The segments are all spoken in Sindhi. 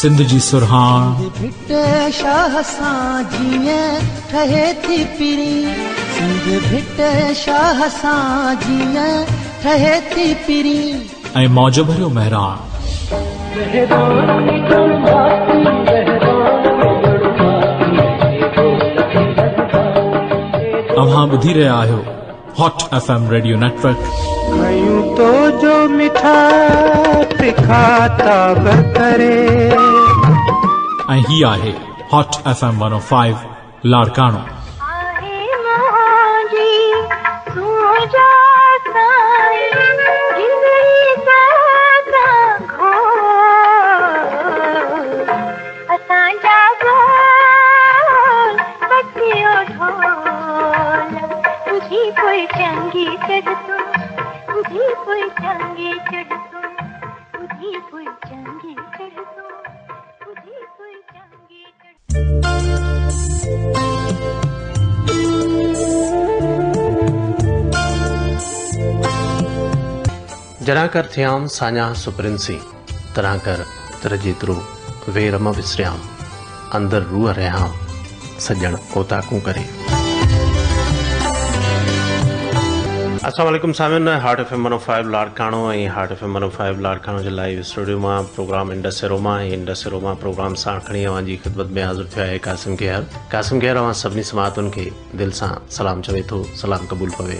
سنڌ جي سرهاڻ، ڀٽ شاهه سان جيئن ٺهي ٿي پرين، سنڌ ڀٽ شاهه سان جيئن ٺهي ٿي پرين. ۽ موج ڀريو مهراڻ. اوهان ٻڌي رهيا آهيو hot F M radio network. کيون تو جو مٺا تکا تاب ڪري. ۽ هي آهي هاٽ ايف ايم 105 لاڙڪاڻو. آهي منهنجي سوجا سائين جندڙي توسان گهور اسان جا ٻول بچيو ڍول ٻڌي پوء چنگي چڙهه تون ٻڌي پوء چنگي چڙهه تون ٻڌي پوء چنگي چڙهه تون ٻڌي پوء چنگي چڙهه. جڏهن ڪر ٿيام ساڃاهه سپرين سين، تڏهن ڪر تر جيترو وير م وسريام، اندر روح رهيام، سڄڻ اوطاقون ڪري. السلام عليڪم سامعين heart F M 105 Larkana ۽ heart F M 105 Larkana جي لائيو اسٽوڊيو مان programme Indus aroma ۽ Indus aroma programme سان کڻي اوهان جي خدمت ۾ حاضر ٿيو آهي قاسم ڪيهر قاسم ڪيهر اوهان سڀني سماعتن کي دل سان سلام چوي ٿو سلام قبول پوي.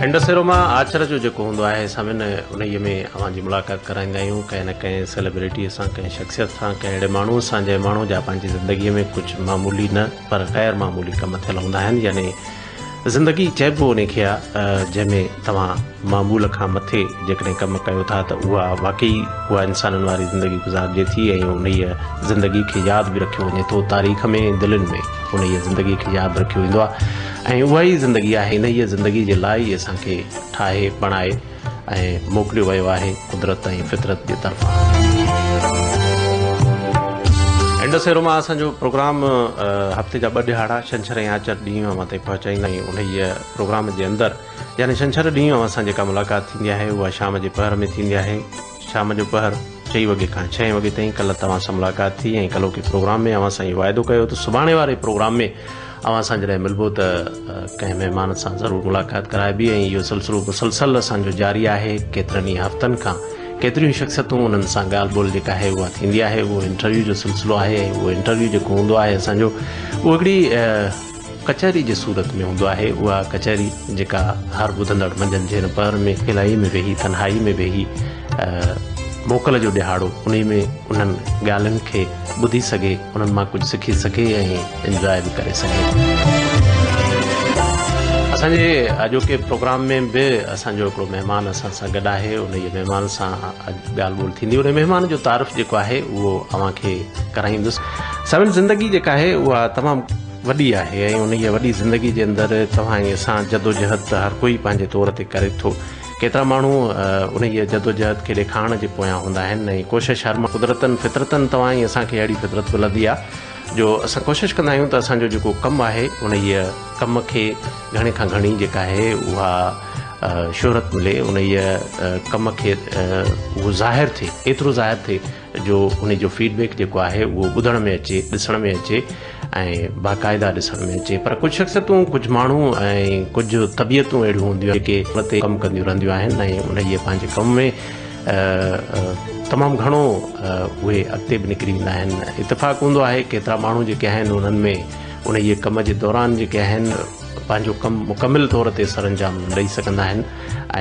انڊس ايروما آچر جو جيڪو هوندو آهي سامعين انهيء ۾ اوهان جي ملاقات ڪرائيندا آهيون ڪنهن نه ڪنهن سيلبريٽيء سان ڪنهن شخصيت سان ڪنهن اهڙي ماڻهوء سان جنهن ماڻهوء جا پنهنجي زندگيء ۾ ڪجهه معمولي نه پر غير معمولي ڪم ٿيل هوندا آهن يعني زندگي چئبو انهي کي آ جنهن ۾ توهان معمول کان مٿي جيڪڏهن ڪم ڪيو ٿا ته اها واقعي اها انسانن واري زندگي گذارجي ٿي ۽ انهيء زندگي کي ياد به رکيو وڃي ٿو تاريخ ۾ دلين ۾ انهيء زندگي کي ياد رکيو ويندو آ ۽ اها ئي زندگي آهي انهيء زندگي جي لاء ئي اسان کي ٺاهي بڻائي ۽ موڪليو ويو آهي قدرت ۽ فطرت جي طرفان. انڊس ايروما اسان جو پروگرام هفتي جا ٻه ڏهاڙا ڇنڇر ۽ آچر ڏينهن اوهان تائين پهچائيندا آهيون انهيء پروگرام جي اندر يعني ڇنڇر ڏينهن اوهان سان جيڪا ملاقات ٿيندي آهي اها شام جي پهر ۾ ٿيندي آهي شام جو پهر چئين وڳي کان ڇهين وڳي تائين ڪلهه توهان سان ملاقات ٿي ۽ ڪلهوڪي پروگرام ۾ اوهان سان اهو واعدو ڪيو ته سڀاڻي واري پروگرام ۾ اوهان سان جڏهن ملبو ته ڪنهن مهمان سان ضرور ملاقات ڪرائبي ۽ اهو سلسلو مسلسل اسان جو جاري آهي ڪيترن ئي هفتن کان ڪيتريون ئي شخصيتون انهن سان ڳالهه ٻولهه جيڪا آهي اها ٿيندي آهي اهو انٽرويو جو سلسلو آهي ۽ اهو انٽرويو جيڪو هوندو آهي اسان جو اهو هڪڙي ڪچهري جي صورت ۾ هوندو آهي اها ڪچهري جيڪا هر ٻڌندڙ منجهند جي هن پهر ۾ اڪيلائي ۾ ويهي تنهائي ۾ ويهي موڪل جو ڏهاڙو انهي ۾ انهن ڳالهين کي ٻڌي سگهي انهن مان ڪجهه سکي سگهي ۽ انجواء به ڪري سگهي. اسان جي اڄوڪي پروگرام ۾ به اسان جو هڪڙو مهمان اسان سان گڏ آهي انهي مهمان سان اڄ ڳالهه ٻولهه ٿيندي انهي مهمان جو تعارف جيڪو آهي اهو اوهان کي ڪرائيندس. سامعين زندگي جيڪا آهي اها تمام وڏي آهي ۽ انهي وڏي زندگي جي اندر توهان ۽ اسان جدوجهد ته هر ڪوئي پنهنجي طور تي ڪري ٿو ڪيترا ماڻهو انهيء جدوجهد کي ڏيکارڻ جي پويان هوندا آهن ۽ ڪوشش هر قدرتن فطرتن توهان ۽ اسان کي اهڙي فطرت ملندي آهي جو اسان ڪوشش ڪندا آهيون ته اسان جو جيڪو ڪم آهي انهيء ڪم کي گهڻي کان گهڻي جيڪا آهي اها شهرت ملي انهيء ڪم کي اهو ظاهر ٿئي ايترو ظاهر ٿئي جو انهي جو فيڊ بيڪ جيڪو آهي اهو ٻڌڻ ۾ اچي ڏسڻ ۾ اچي ۽ باقاعده ڏسڻ ۾ اچي پر ڪجهه شخصيتون ڪجهه ماڻهو ۽ ڪجهه طبيعتون اهڙيون هونديون آهن جيڪي ان تي ڪم ڪنديون رهنديون آهن ۽ انهيء پنهنجي ڪم ۾ تمام گهڻو اهي اڳتي به نڪري ويندا آهن اتفاق هوندو آهي ڪيترا ماڻهو جيڪي آهن انهن ۾ انهيء ڪم جي دوران جيڪي آهن پنهنجو ڪم مڪمل طور تي سرانجام نه ڏئي سگهندا آهن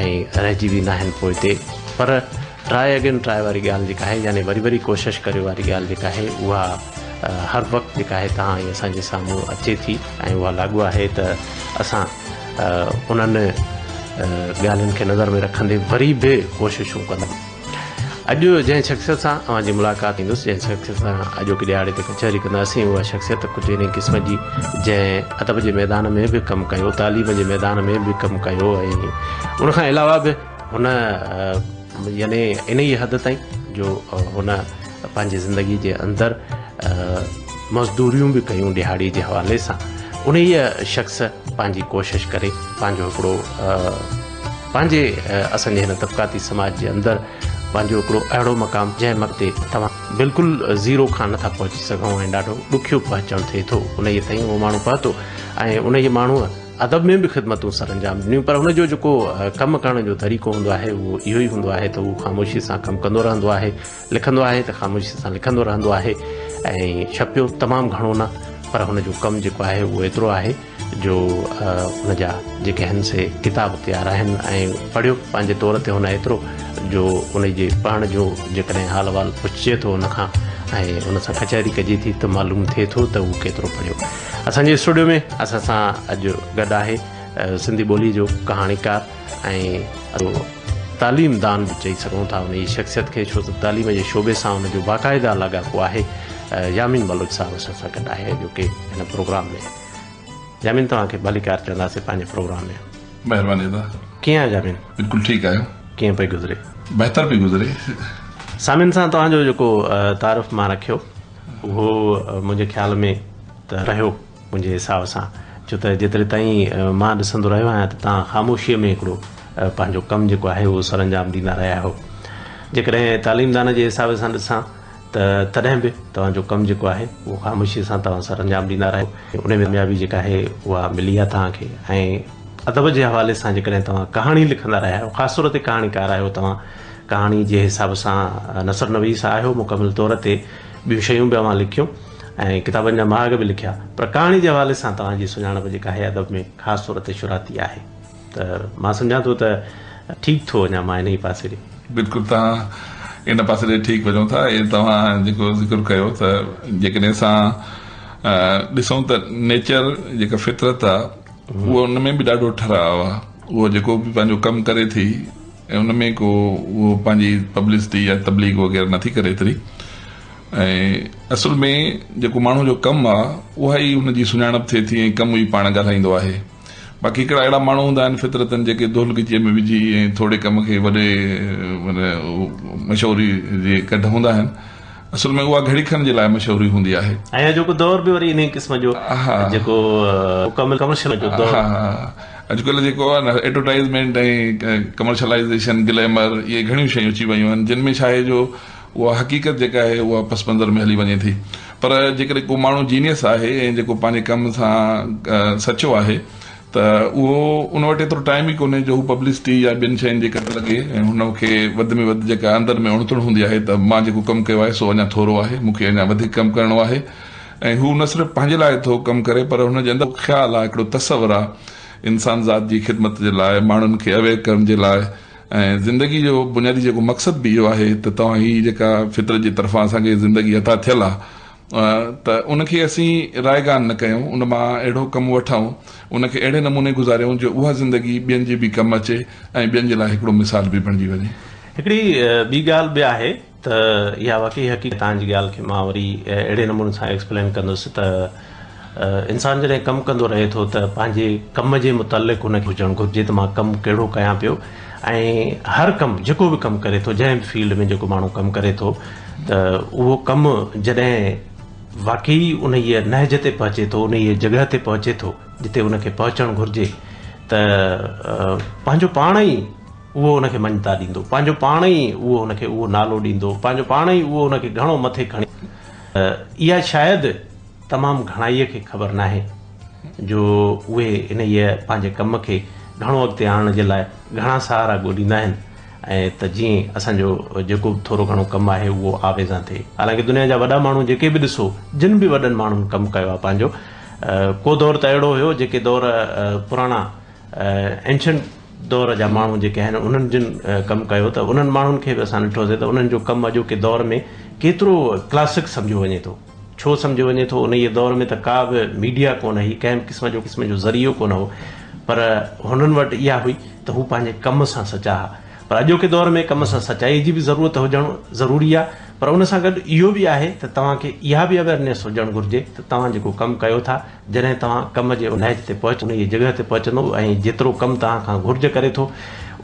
۽ رهجي ويندا آهن پوئتي پر ٽرائي اگين ٽرائي واري ڳالهه جيڪا آهي يعني وري وري ڪوشش ڪريو واري ڳالهه جيڪا آهي اها هر وقت جيڪا آهي توهان ۽ اسان جي سامهون اچي ٿي ۽ اها لاڳو آهي ته اسان انهن ڳالهين کي نظر ۾ رکندي وري به ڪوششون ڪندا اڄ جنهن شخصيت سان اوهان جي ملاقات ٿيندس جنهن شخصيت سان اڄوڪي ڏهاڙي تي ڪچهري ڪنداسين اها شخصيت ڪجهه انهي قسم جي جنهن ادب جي ميدان ۾ به ڪم ڪيو تعليم جي ميدان ۾ به ڪم ڪيو ۽ ان کان علاوه به هن يعني انهيء حد تائين جو هن پنهنجي زندگي جي اندر مزدوريون به ڪيون ڏهاڙي جي حوالي سان انهيء شخص پنهنجي ڪوشش ڪري پنهنجو هڪڙو پنهنجي اسان جي هن طبقاتي سماج جي اندر پنهنجو هڪڙو اهڙو مقام جنهن مقام تي توهان بلڪل زيرو کان نٿا پهچي سگهو ۽ ڏاڍو ڏکيو پهچڻ ٿئي ٿو انهيء تائين اهو ماڻهو پهتو ۽ انهيء ماڻهوء ادب ۾ به خدمتون سرانجام ڏنيون پر هن جو جيڪو ڪم ڪرڻ جو طريقو هوندو آهي اهو اهو ئي هوندو آهي ته هو خاموشي سان ڪم ڪندو رهندو آهي لکندو آهي ته خاموشي سان لکندو رهندو آهي ۽ ڇپيو تمام گهڻو نه پر هن جو ڪم جيڪو آهي اهو ايترو آهي جو ان جا جيڪي آهن سي ڪتاب تيار آهن ۽ پڙهيو پنهنجي طور تي هن ايترو جو ان جي پڙهڻ جو جيڪڏهن حال احوال پڇجي ٿو ان کان ۽ ان سان ڪچهري ڪجي ٿي ته معلوم ٿئي ٿو ته هو ڪيترو پڙهيو. اسان جي اسٽوڊيو ۾ اسان سان اڄ گڏ آهي سنڌي ٻولي جو ڪهاڻيڪار ۽ تعليم دان به چئي سگهون ٿا ان جي شخصيت کي ڇو ته تعليم جي شعبي سان ان جو باقاعده لاڳاپو آهي يامين بلوچ صاحب اسان سان گڏ آهي اڄوڪي هن پروگرام ۾ يامين توهان کي ڀليڪار چونداسين پنهنجي پروگرام ۾. مهرباني ادا. ڪيئن آهيو يامين؟ بلڪل ٺيڪ آهيو. ڪيئن پئي گذري؟ بهتر پئي گذري. سامعين سان توهان جو جيڪو تعارف مان رکيو اهو منهنجي خيال ۾ ته رهيو منهنجي حساب سان ڇو ته جيتري تائين مان ڏسندو رهيو آهيان ته توهان خاموشيء ۾ هڪڙو پنهنجو ڪم جيڪو آهي اهو سرانجام ڏيندا رهيا آهيو. جيڪڏهن تعليمدان جي حساب سان ڏسان ته تڏهن به توهان جو ڪم جيڪو آهي اهو خاموشيء سان توهان سرانجام ڏيندا رهيو ان ۾ ڪاميابي جيڪا آهي اها ملي آهي توهان کي ۽ ادب جي حوالي سان جيڪڏهن توهان ڪهاڻي لکندا رهيا آهيو خاص طور تي ڪهاڻيڪار آهيو توهان ڪهاڻي جي حساب سان نثر نويس آهيو مڪمل طور تي ٻيون شيون به اوهان لکيون ۽ ڪتابن جا مهاڳ به لکيا پر ڪهاڻي جي حوالي سان توهان جي سڃاڻپ جيڪا آهي ادب ۾ خاص طور تي شروعاتي آهي ته مان سمجهان ٿو ته ٺيڪ ٿو وڃان مان انهي پاسي ڏي. بلڪل توهان ان پاسي ڏي ٺيڪ وڃو ٿا ۽ توهان جيڪو ذڪر ڪيو ته جيڪڏهن اسان ڏسون ته نيچر جيڪا فطرت آ اهو ان ۾ به ڏاڍو ٺهراء آ اهو جيڪو به پنهنجو ڪم ڪري ٿي ۽ ان ۾ ڪو اهو پنهنجي پبلسٽي يا تبليغ وغيره نٿي ڪري ايتري ۽ اصل ۾ جيڪو ماڻهو جو ڪم آ اها ئي ان جي سڃاڻپ ٿئي ٿي ۽ ڪم ئي پاڻ ڳالهائيندو آهي. باقي هڪڙا اهڙا ماڻهو هوندا آهن فطرتن جيڪي دهل ڳچيء ۾ وجهي ۽ ٿوري ڪم کي وڏي مشهوري جي ڪڍ هوندا آهن. اصل ۾ اها گهڙي کن جي لاء مشهوري هوندي آهي. ۽ اڄوڪو دور به وري انهي قسم جو جيڪو مڪمل ڪمرشل جو دور. اڄڪلهه جيڪو آهي نه ايڊورٽائيزمينٽ ۽ ڪمرشلائيزيشن، گليمر اهي گهڻيون شيون اچي ويون آهن جن ۾ ڇا آهي جو اها حقيقت جيڪا آهي اها پس منظر ۾ هلي وڃي ٿي پر جيڪڏهن ڪو ماڻهو جينيس آهي ۽ جيڪو پنهنجي ڪم سان سچو آهي ته اهو ان وٽ ايترو ٽائيم ئي ڪونهي جو هو پبلسٽي يا ٻين شين جي ڪڍ لڳي ۽ هن کي وڌ ۾ وڌ جيڪا اندر ۾ اڻ تڻ هوندي آهي ته مان جيڪو ڪم ڪيو آهي سو اڃا ٿورو آهي مون کي اڃا وڌيڪ ڪم ڪرڻو آهي ۽ هو نه صرف پنهنجي لاء ٿو ڪم ڪري پر هن جي اندر خيال آهي هڪڙو تصور آهي انسان ذات جي خدمت جي لاء ماڻهن کي اويئر ڪرڻ جي لاء ۽ زندگي جو بنيادي جيڪو مقصد به اهو آهي ته توهان هي جيڪا فطرت جي طرفان اسان کي زندگي عطا ٿيل آهي ته ان کي اسين رائگان نه ڪيون ان مان اهڙو ڪم وٺون ان کي اهڙي نموني گذاريون جو اها زندگي ٻين جي به ڪم اچي ۽ ٻين جي لاء هڪڙو مثال به بڻجي وڃي. هڪڙي ٻي ڳالهه به آهي ته اها واقعي حقيقت توهان جي ڳالهه کي مان وري اهڙي نموني سان ايڪسپلين ڪندس ته انسان جڏهن ڪم ڪندو رهي ٿو ته پنهنجي ڪم جي متعلق هن کي هجڻ گهرجي ته مان ڪم ڪهڙو ڪيان پيو ۽ هر ڪم جيڪو به ڪم ڪري ٿو جنهن به فيلڊ ۾ جيڪو ماڻهو ڪم ڪري ٿو ته اهو ڪم جڏهن واقعي انهيء نهج تي پهچي ٿو انهيء جڳهه تي پهچي ٿو جتي ان کي پهچڻ گهرجي ته پنهنجو پاڻ ئي اهو ان کي مڃتا ڏيندو، پنهنجو پاڻ ئي اهو ان کي اهو نالو ڏيندو، پنهنجو پاڻ ئي اهو ان کي گهڻو مٿي کڻي. اها شايد تمام گهڻائيء کي خبر ناهي جو اهي انهيء پنهنجي ڪم کي گهڻو اڳتي آڻڻ جي لاء گهڻا سهارا ڳوليندا آهن ۽ ته جيئن اسان جو جيڪو به ٿورو گهڻو ڪم آهي اهو آويزان ٿئي. حالانڪه دنيا جا وڏا ماڻهو جيڪي به ڏسو جن به وڏن ماڻهن ڪم ڪيو آهي پنهنجو ڪو دور ته اهڙو هيو جيڪي دور پراڻا اينشنٽ دور جا ماڻهو جيڪي آهن انهن جن ڪم ڪيو ته انهن ماڻهن کي به اسان ڏٺوسي ته انهن جو ڪم اڄوڪي دور ۾ ڪيترو ڪلاسڪ سمجهيو وڃي ٿو ڇو سمجهيو وڃي ٿو انهيء دور ۾ ته ڪا به ميڊيا ڪونه هئي ڪنهن به قسم جو قسم جو ذريعو ڪونه هو پر هنن وٽ اها هئي ته هو پنهنجي ڪم سان سچا ها پر اڄوڪي دور ۾ ڪم سان سچائي جي به ضرورت هجڻ ضروري آهي پر ان سان گڏ اهو به آهي ته توهان کي اها به اويرنيس هجڻ گهرجي ته توهان جيڪو ڪم ڪيو ٿا جڏهن توهان ڪم جي نهج تي پهچ انهيء جڳهه تي پهچندو ۽ جيترو ڪم توهان کان گهرج ڪري ٿو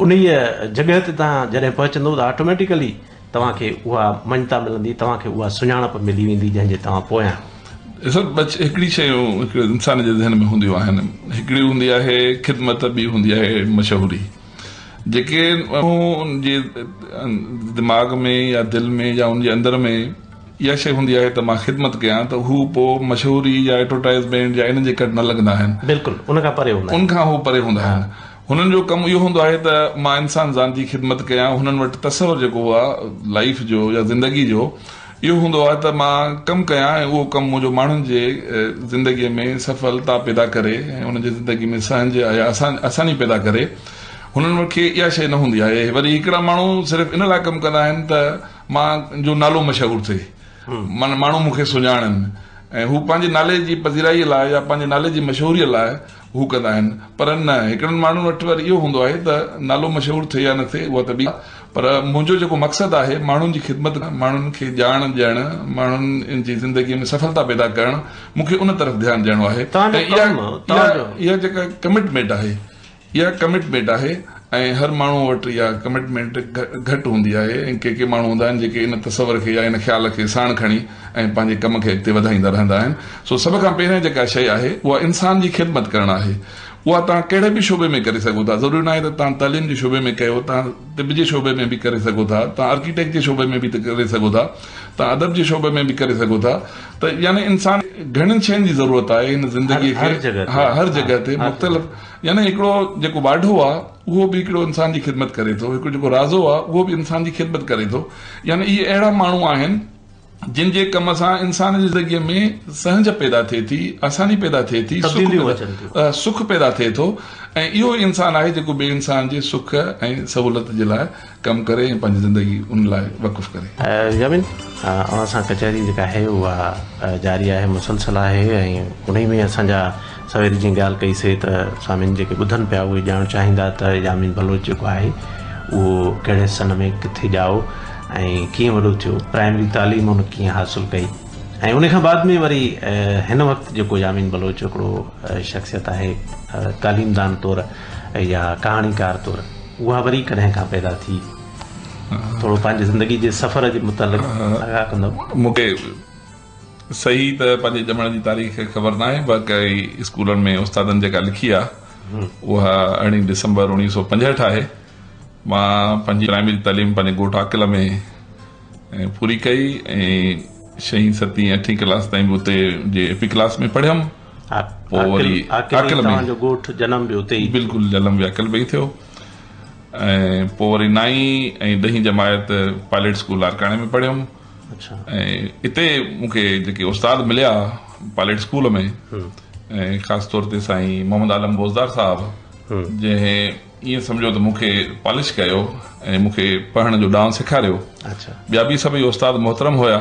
انهيء جڳهه تي توهان جڏهن پهچندو ته آٽوميٽيڪلي توهان کي اها مڃتا ملندي توهان کي اها سڃاڻپ ملي ويندي جنهن جي توهان پويان. سر ٻه هڪڙي شيون هڪڙي انسان جي ذهن ۾ هونديون آهن هڪڙي هوندي آهي خدمت ٻي هوندي آهي مشهوري. جيڪي ان جي دماغ ۾ يا دل ۾ يا ان جي اندر ۾ اها شيء هوندي آهي ته مان خدمت ڪيان ته هو پوء مشهوري يا ايڊورٽائزمينٽ يا انهن جي ڪڍ نه لڳندا آهن. بلڪل ان کان پري هوندا آهن. ان کان هو پري هوندا آهن. هنن جو ڪم اهو هوندو آهي ته مان انسان ذات جي خدمت ڪيان. هنن وٽ تصور جيڪو آهي لائيف جو يا زندگي جو اهو هوندو آهي ته مان ڪم ڪيان ۽ اهو ڪم منهنجو ماڻهن جي زندگي ۾ سڦلتا پيدا ڪري ۽ انهن جي زندگي ۾ سهنج يا آساني پيدا ڪري. هنن کي اها شيء نه هوندي آهي. وري هڪڙا ماڻهو صرف ان لاء ڪم ڪندا آهن ته مان جو نالو مشهور ٿئي، معنيٰ ماڻهو مون کي سڃاڻن ۽ هو پنهنجي نالي جي پذيرائيء لاء يا پنهنجي نالي جي مشهوريء لاء هو ڪندا آهن. پر نه، هڪڙن ماڻهن وٽ وري اهو هوندو آهي ته نالو مشهور ٿئي يا نه ٿئي اها ته ٻي ڳالهه، پر منهنجو جيڪو مقصد آهي ماڻهن جي خدمت ڪرڻ، ماڻهن کي ڄاڻ ڏيڻ، ماڻهن جي زندگيء ۾ سڦلتا پيدا ڪرڻ، مون کي ان طرف ڌيان ڏيڻو آهي توهان ۽ جو ڪم، توهان جو. اها جيڪا ڪمٽمينٽ آهي، اها ڪمٽمينٽ آهي ۽ هر ماڻهوء وٽ اها ڪمٽمينٽ گهٽ هوندي آهي ۽ ڪي ڪي ماڻهو هوندا آهن جيڪي ان تصور کي يا ان خيال کي ساڻ کڻي ۽ پنهنجي ڪم کي اڳتي وڌائيندا رهندا آهن. سو سڀ کان پهريان جيڪا شيء آهي اها انسان جي خدمت ڪرڻ آهي. اها توهان ڪهڙي به شعبي ۾ ڪري سگهو ٿا. ضروري ناهي ته توهان تعليم جي شعبي ۾ ڪيو، توهان طب جي شعبي ۾ به ڪري سگهو ٿا، توهان آرڪيٽيڪٽ جي شعبي ۾ به ڪري سگهو ٿا، توهان ادب جي شعبي ۾ به ڪري سگهو ٿا ته يعني انسان گهڻين شين جي ضرورت آهي هن زندگي کي ها هر جڳهه تي مختلف يعني هڪڙو جيڪو واڍو آ اهو به هڪڙو انسان جي خدمت ڪري ٿو، هڪڙو جيڪو رازو آ اهو به انسان جي خدمت ڪري ٿو. يعني اهي اهڙا ماڻهو آهن جن جي ڪم سان انسان جي زندگيء ۾ سهنج پيدا ٿئي ٿي، آساني پيدا ٿئي ٿي، سک پيدا ٿئي ٿو ۽ اهو ئي انسان آهي جيڪو ٻئي انسان جي سک ۽ سهولت جي لاء ڪم ڪري ۽ پنهنجي زندگي ان لاء وقف ڪري. يامين اوهان سان ڪچهري جيڪا آهي اها جاري آهي مسلسل آهي ۽ انهي ۾ اسان جا سوير جيئن ڳالهه ڪئي سي ته سامعين جيڪي ٻڌن پيا اهي ڄاڻڻ چاهيندا ته يامين بلوچ جيڪو آهي اهو ڪهڙي سن ۾ ڪٿي ڄائو ۽ ڪيئن وڏو ٿيو، پرائمري تعليم هن ڪيئن حاصل ڪئي ۽ ان کان بعد ۾ وري هن وقت جيڪو يامين بلوچ هڪڙو شخصيت آهي تعليمدان طور يا ڪهاڻيڪار طور اها وري ڪڏهن کان پيدا ٿي ٿورو پنهنجي زندگي جي سفر جي متعلق آگاهه ڪندو. مون کي صحيح ته پنهنجي ڄمڻ جي تاريخ خبر ناهي باقي اسڪولن ۾ استادن جيڪا لکي آ اها ارڙهين ڊسمبر اوڻيهه سؤ پنجهٺ آهي. مان پنهنجي پرائمري تعليم پنهنجي ڳوٺ عاقل ۾ پوري ڪئي ۽ ڇهين ستين اٺين ڪلاس تائين به اتي جي اي پي ڪلاس ۾ پڙهيم. پوء وري عاقل ۾ توهان جو ڳوٺ جنم به اتي ئي بلڪل جنم به عاقل ۾ ئي ٿيو ۽ پوء وري نائين ۽ ڏهين جماعت پائلٽ اسڪول لاڙڪاڻي ۾ پڙهيم. ۽ اتي مون کي جيڪي استاد مليا پائلٽ اسڪول ۾ ۽ خاص طور تي سائين محمد عالم بوزدار صاحب جنهن ائين سمجهو ته مون کي پالش ڪيو ۽ مون کي پڙهڻ جو ڏانء سيکاريو. ٻيا به سڀئي استاد محترم هيا.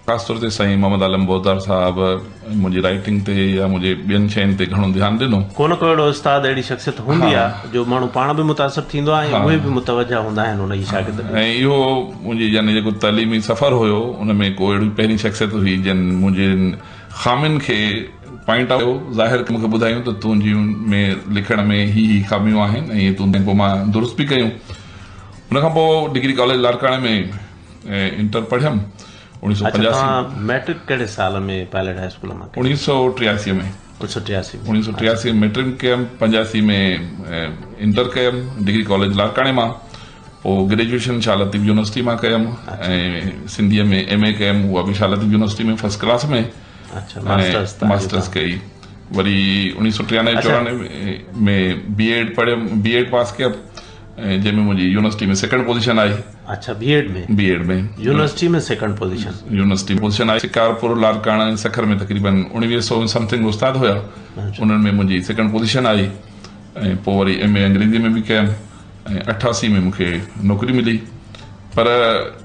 خاص طور تي سائين محمد عالم بوزدار صاحب منهنجي رائيٽنگ تي يا منهنجي ٻين شين تي گهڻو ڌيان ڏنو. ڪو نه ڪو اهڙو استاد اهڙي شخصيت هوندي آ جو ماڻهو پاڻ به متاثر ٿيندو آ ۽ اهي به متوجه هوندا آهن ان جي شاگرد ڏي. ۽ اهو منهنجي يعني جيڪو تعليمي سفر هيو ان ۾ ڪو اهڙي پهرين شخصيت هئي جن منهنجي خامين کي پوائنٽ آئوٽ ظاهر ڪري مون کي ٻڌايون ته تنهنجي ۾ لکڻ ۾ هي هي خاميون آهن ۽ اهي تون پوء مان درست به ڪيون. ان کان پوء ڊگري ڪاليج لاڙڪاڻي ۾ انٽر پڙهيم. اڇا توهان مئٽرڪ ڪهڙي سال ۾ پائلٽ هاء اسڪول مان ڪئي؟ 1983 ۾. 1983 ۾. 1983 ۾ مئٽرڪ ڪيم، 85 ۾ انٽر ڪيم ڊگري ڪاليج لاڙڪاڻي مان، پوء گريجوئيشن شاهه لطيف يونيورسٽي مان ڪيم ۽ سنڌيء ۾ ايم اي ڪيم اها به Shah Latif university ۾ first class ۾. ۽ Masters ڪئي. وري 1993 94 ۾ بي ايڊ پڙهيم، بي ايڊ پاس ڪيم ۽ جنهن ۾ منهنجي يونيورسٽي ۾ سيڪنڊ پوزيشن آئي. اڇا B Ed ۾؟ B Ed ۾. University ۾ second position. University ۾ position آئي. شڪارپور، لاڙڪاڻه ۽ سکر ۾ تقريبن اڻويهه سئو ۽ سمٿنگ استاد هيا انهن ۾ منهنجي سيڪنڊ پوزيشن آئي ۽ پوء وري ايم اي انگريزي ۾ به ڪيم ۽ 88 ۾ مون کي نوڪري ملي پر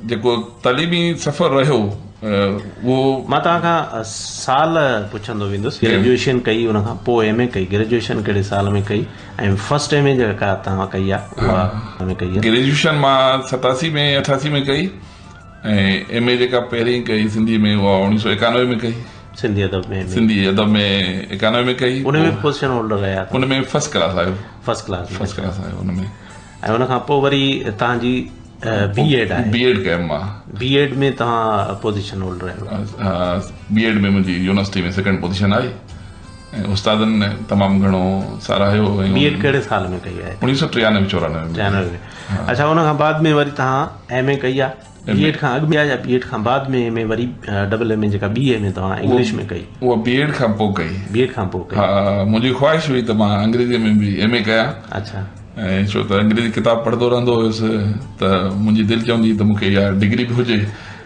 جيڪو تعليمي سفر رهيو اهو. مان توهان کان سال پڇندو ويندس. گريجوئيشن ڪئي ان کان پوء ايم اي ڪئي گريجوئيشن ڪهڙي سال ۾ ڪئي؟ ۽ فرسٽ ايم اي جيڪا توهان ڪئي آ اها ۾ ڪئي آ؟ گريجوئيشن مان 87 ۾ 88 ۾ ڪئي ۽ ايم اي جيڪا پهرين ڪئي سنڌي ۾ اها 1991 ۾ ڪئي. سنڌي ادب ۾ سنڌي ادب ۾ 91 ۾ ڪئي. ان ۾ پوزيشن هولڊر رهيا ان ۾ فرسٽ ڪلاس آيو. فرسٽ ڪلاس فرسٽ ڪلاس آيو ان ۾. ۽ ان کان پوء وري توهان جي بي ايڊ آهي. بي ايڊ ڪيم مان. بي ايڊ ۾ توهان پوزيشن هولڊر آهيو. بي ايڊ ۾ منهنجي يونيورسٽي ۾ سيڪنڊ پوزيشن آئي. ۽ استادن تمام گهڻو ساراهيو ۽ بي ايڊ ڪهڙي سال ۾ ڪئي آهي؟ 1993 94 ۾. 93 ۾. اڇا ان کان بعد ۾ وري توهان ايم اي ڪئي آهي؟ بي ايڊ کان اڳ ۾ يا بي ايڊ کان بعد ۾ ايم اي وري ڊبل ايم اي جيڪا ٻي ايم اي توهان انگلش ۾ ڪئي؟ اها بي ايڊ کان پوء ڪئي. بي ايڊ کان پوء ڪئي. ها منهنجي خواهش هئي ته مان انگريزي ۾ به ايم اي ڪيان. اڇا. ۽ ڇو ته انگريزي ڪتاب پڙهندو رهندو هيس ته منهنجي دل چوندي هئي ته مون کي اها ڊگري به هجي.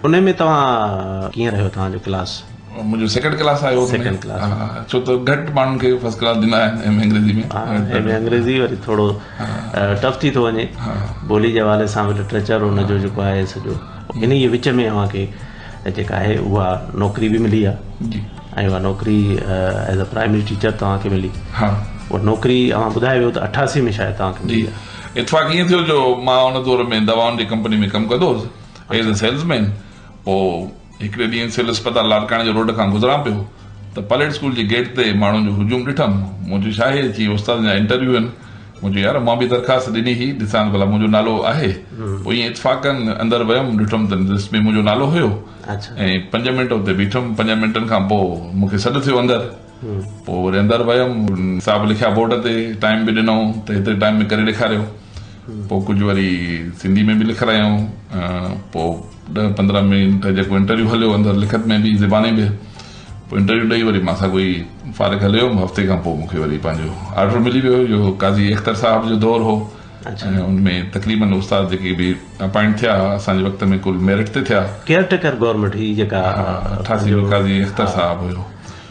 ان ۾ توهان ڪيئن رهيو توهان جو ڪلاس؟ منهنجو سيڪنڊ ڪلاس آيو ان ۾. Second class. ها ڇو ته گهٽ ماڻهن کي فرسٽ ڪلاس ڏيندا آهن ايم اي انگريزي ۾. ها ايم اي انگريزي وري ٿورو ٽف ٿي ٿو وڃي ٻولي جي حوالي سان به لٽريچر ان جو جيڪو آهي سڄو انهي جي وچ ۾ اوهان کي جيڪا آهي اها نوڪري به ملي آهي جي ۽ اها نوڪري ايز ا پرائمري ٽيچر توهان کي ملي ها اها نوڪري اوهان ٻڌائي ويو ته 88 ۾ شايد توهان کي جي ملي آهي. اتفاق ائين ٿيو جو مان ان دور ۾ دوائن جي ڪمپني ۾ ڪم ڪندو هوس ايز ا سيلزمين پوء هڪڙي ڏينهن سول اسپتال لاڙڪاڻي جي روڊ کان گذران پيو ته پليٽ اسڪول جي گيٽ تي ماڻهن جو هجوم ڏٺم. مون چيو ڇا آهي؟ چي استادن جا انٽرويو آهن. مون چيو يار مان به درخواست ڏني هئي ڏسان ته ڀلا منهنجو نالو آهي. پوء ائين اتفاقاً اندر ويم ڏٺم ته لسٽ ۾ منهنجو نالو هيو ۽ پنج منٽ اتي بيٺم پنجن منٽن کان پوء مون کي سڏ ٿيو اندر. پوء وري اندر ويم صاحب لکيا بورڊ تي ٽائيم به ڏنائون ته هيتري ٽائيم ۾ ڪري ڏيکاريو. پوء ڪجهه وري سنڌي ۾ به لکرايائون پوء ڏهه 15 منٽ جيڪو انٽرويو هليو اندر لکت ۾ به زباني به پوء انٽرويو ڏئي وري مان ساڳيو ئي فارغ هليو ويم هفتي کان پوء مون کي وري پنهنجو آرڊر ملي ويو جو قاضي اختر صاحب جو دور هو ۽ ان ۾ تقريبن استاد جيڪي به اپائنٽ ٿيا اسان جي وقت ۾ ڪل ميرٽ تي ٿيا. ڪيئر ٽيڪر گورنمينٽ هئي جيڪا 88 ۾ قاضي اختر صاحب هيو.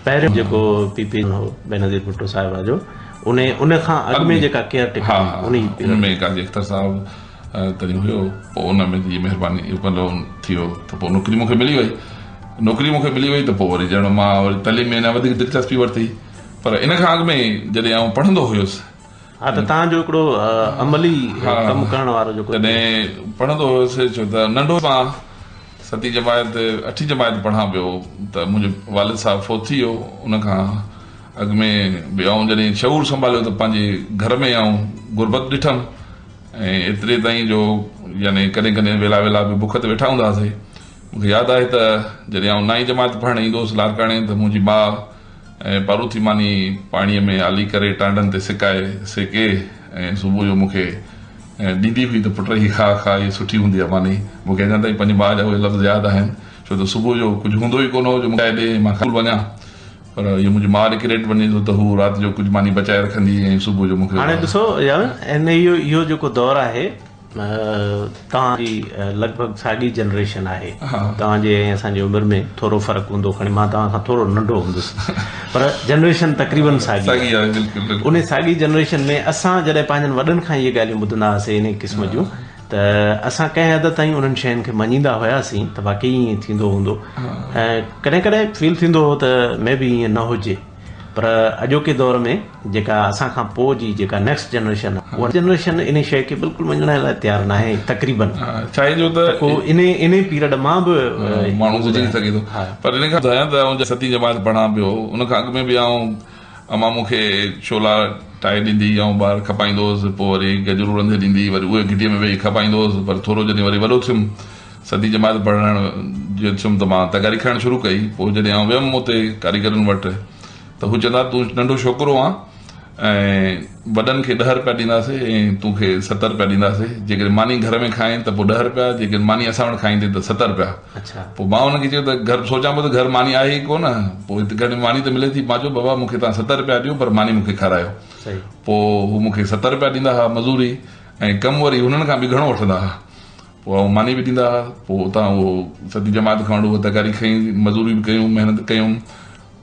پهريون جيڪو پي پي هو بينظير ڀٽو صاحبه جو ان ان کان اڳ ۾ جيڪا ڪيئر ٽيڪر هئي ان ۾ قاضي اختر صاحب تڏهن هيو پوء ان ۾ جي مهرباني مطلب ٿي ويو ته پوء نوڪري مون کي ملي وئي نوڪري مون کي ملي وئي ته پوء وري ڄڻ مان وري تعليم ۾ اڃا وڌيڪ دلچسپي ورتي پر ان کان اڳ ۾ جڏهن آئون پڙهندو هيس ها ته توهان جو هڪڙو عملي ڪم ڪرڻ وارو جيڪو تڏهن پڙهندو هيس ڇو ته ننڍو مان ستين جماعت اٺين جماعت پڙهان پيو ته منهنجو والد صاحب فوت ٿي ويو ان کان اڳ ۾ به آئون جڏهن شعور سنڀاليو ته پنهنجي گهر ۾ آئون غربت ڏٺم ۽ ايتري تائين جو يعني ڪڏهن ڪڏهن ويلا ويلا به بک تي ويٺا هوندا هئاسين. مون کي ياد آهي ته جڏهن آئون نائين جماعت پڙهڻ ايندو هوس لاڙڪاڻي ته منهنجي ماء ۽ پاروٿي ماني پاڻيء ۾ آلي ڪري ٽانڊن تي سڪائي سيڪي ۽ صبح جو مون کي ڏيندي هئي ته پٽ هي کاء کاء هي سٺي هوندي آهي ماني. مون کي اڃا تائين پنهنجي ماء جا اهي لفظ ياد آهن ڇو ته صبح جو ڪجهه هوندو ئي ڪونه هو جو مون کي ڏي ۽ مان اسڪول وڃان. پر اهو منهنجي ماء ڏي ڪريڊٽ وڃي ٿو ته هو رات جو ڪجهه ماني بچائي رکندي هئي ۽ صبح جو مون کي هاڻي ڏسو يار ان اهو اهو جيڪو دور آهي توهان جي لڳ ڀڳ ساڳي جنريشن آهي توهان جي ۽ اسان جي عمر ۾ ٿورو فرق هوندو کڻي مان توهان کان ٿورو ننڍو هوندس پر جنريشن تقريبن ساڳي آهي بلڪل ان ساڳي جنريشن ۾ اسان جڏهن پنهنجن وڏن کان اهي ڳالهيون ٻڌندا هئاسين انهي قسم جون ته اسان ڪنهن حد تائين انهن شين کي مڃيندا هياسين ته واقعي ائين ٿيندو هوندو ۽ ڪڏهن ڪڏهن فيل ٿيندو هو ته مي بي ائين نه هجي پر اڄوڪي دور ۾ جيڪا اسان کان پوء جي جيڪا نيڪسٽ جنريشن آهي اها جنريشن انهي شيء کي بلڪل مڃڻ لاء تيار ناهي تقريبن ڇاهي جو ته ڪو انهي انهي پيريڊ مان به ماڻهو گذري سگهي ٿو پر ان کان ٻڌايان ته آئون ستين جماعت پڙهان پيو ان کان اڳ ۾ به آئون امان مون کي ڇولا ٺاهي ڏيندي هئي، آئون ٻاهر کپائيندو هوس، پوء وري گجرون رنڌي ڏيندي هئي، وري اهي گهٽيء ۾ ويهي کپائيندو هوس، پر ٿورو جڏهن وري وڏو ٿيم، ستين جماعت پڙهڻ جو ٿيم ته مان تغاري کڻڻ شروع ڪئي، پوء جڏهن آئون ويم اتي ڪاريگرن وٽ ته هو چوندا تون ننڍو ڇوڪرو آن ۽ وڏن کي ڏهه رپيا ڏينداسين ۽ تو کي ست رپيا ڏينداسين، جيڪڏهن ماني گهر ۾ کائين ته پوء ڏهه رپيا، جيڪڏهن ماني اسان وٽ کائيندين ته ست رپيا. پوء مان هن کي چيو ته گهر سوچان پيو ته گهر ماني آهي ئي ڪونه، پوء هت گهر ۾ ماني ته ملي ٿي، مان چيو بابا مون کي توهان ست رپيا ڏيو پر ماني مون کي کارايو. پوء هو مون کي ست رپيا ڏيندا هئا مزوري ۽ ڪم وري هنن کان به گهڻو وٺندا هئا. پوء آئون ماني به ڏيندا هئا، پوء اتان اهو ستين جماعت کان وٺي اها تغاري کنئي، مزوري به ڪيون، محنت ڪيم.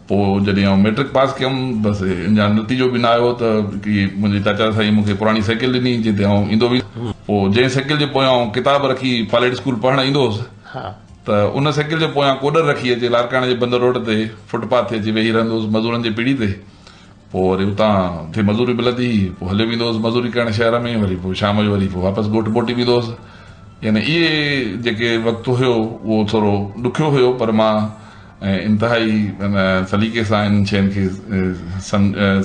پوء جڏهن آئون مئٽرڪ پاس ڪيم بس اڃا نتيجو به نه آيو ته هڪ منهنجي چاچا سائين مون کي پراڻي سائيڪل ڏني جنهن تي آئون ايندو ويندو پوء جنهن سائيڪل جي پويان آئون ڪتاب رکي پائلٽ اسڪول پڙهڻ ايندو هوس ته ان سائيڪل جي پويان ڪوڏر رکي اچي لاڙڪاڻي جي بندر روڊ تي فٽ پاٿ تي اچي ويهي رهندو هوس مزورن جي پيڙهي تي پوء وري اتان اتي مزوري ملندي هئي پوء هليو ويندو هوس مزوري ڪرڻ شهر ۾ وري پوء شام جو وري پوء واپس ڳوٺ موٽي ويندو هوس يعني اهي جيڪي وقت هيو اهو ٿورو ڏکيو هيو پر مان ۽ انتهائي سليقي سان انهن شين کي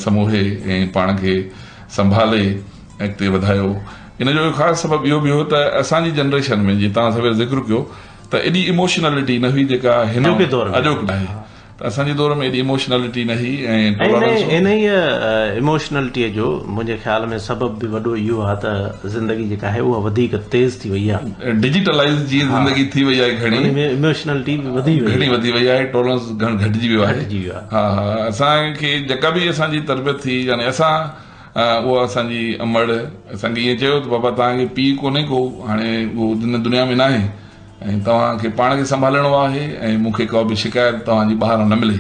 سموهي ۽ پاڻ کي سنڀالي اڳتي وڌايو. ان جو هڪ خاص سبب اهو به هو ته اسان جي جنريشن ۾ جيئن توهان سوير ذڪر ڪيو ته ايڏي اموشنلٽي نه هئي جيڪا هن اڄوڪي دور ۾ اڄوڪي آهي. ته اسان جي دور ۾ ايڏي اموشنلٽي نه هئي ۽ ٽالرنس هو. انهيء اموشنلٽيء جو منهنجي خيال ۾ سبب به وڏو اهو آهي ته زندگي جيڪا آهي اها وڌيڪ تيز ٿي وئي آهي. ڊجيٽلائيز جيئن زندگي ٿي وئي آهي گهڻي. ان ۾ اموشنلٽي به وڌي وئي آهي. گهڻي وڌي وئي آهي ٽالرنس گهڻ گهٽجي ويو آهي. گهٽجي ويو آهي. ها ها اسان کي جيڪا به اسان جي تربيت ٿي يعني اسان اها اسان جي امڙ اسان کي ائين چيو ته بابا توهان کي پيء ڪونهي ڪو هاڻي اهو هن دنيا ۾ ناهي ۽ توهان کي پاڻ کي سنڀالڻو آهي ۽ مون کي ڪا به شڪايت توهان جي ٻاهران نه ملي.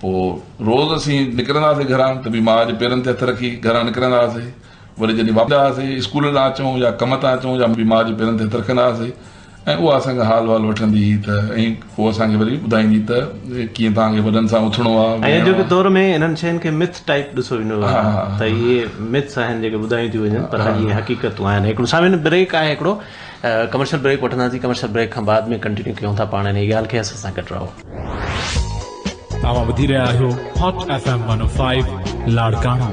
پوء روز اسين نڪرندا هئاسين گهران ته به ماء جي پيرن تي هٿ رکي گهران نڪرندا هئاسين. وري جڏهن واپس ايندا هئاسين اسڪول تان اچون يا ڪم تان اچون يا به ماء جي پيرن تي هٿ رکندا هئاسين ۽ اها اسان کان حال وحال وٺندي هئي ته ۽ پوء اسان کي وري ٻڌائيندي ته ڪيئن توهان کي وڏن سان اٿڻو آهي ۽ ويهڻو اڄوڪي آهي. دور ۾ انهن شين کي مٿ ٽائيپ ڏسو ويندو آهي ته اهي مٿس آهن جيڪي ٻڌايون ٿيون وڃن پر اهي حقيقتون آهن. هڪڙو سامعين بريڪ آهي هڪڙو ڪمرشل بريڪ وٺنداسين ڪمرشل بريڪ کان بعد ۾ ڪنٽينيو ڪيون ٿا پاڻ انهي ڳالهه کي اسان سان گڏ رهو. توهان ٻڌي رهيا آهيو هاٽ ايف ايم 105 لاڙڪاڻو.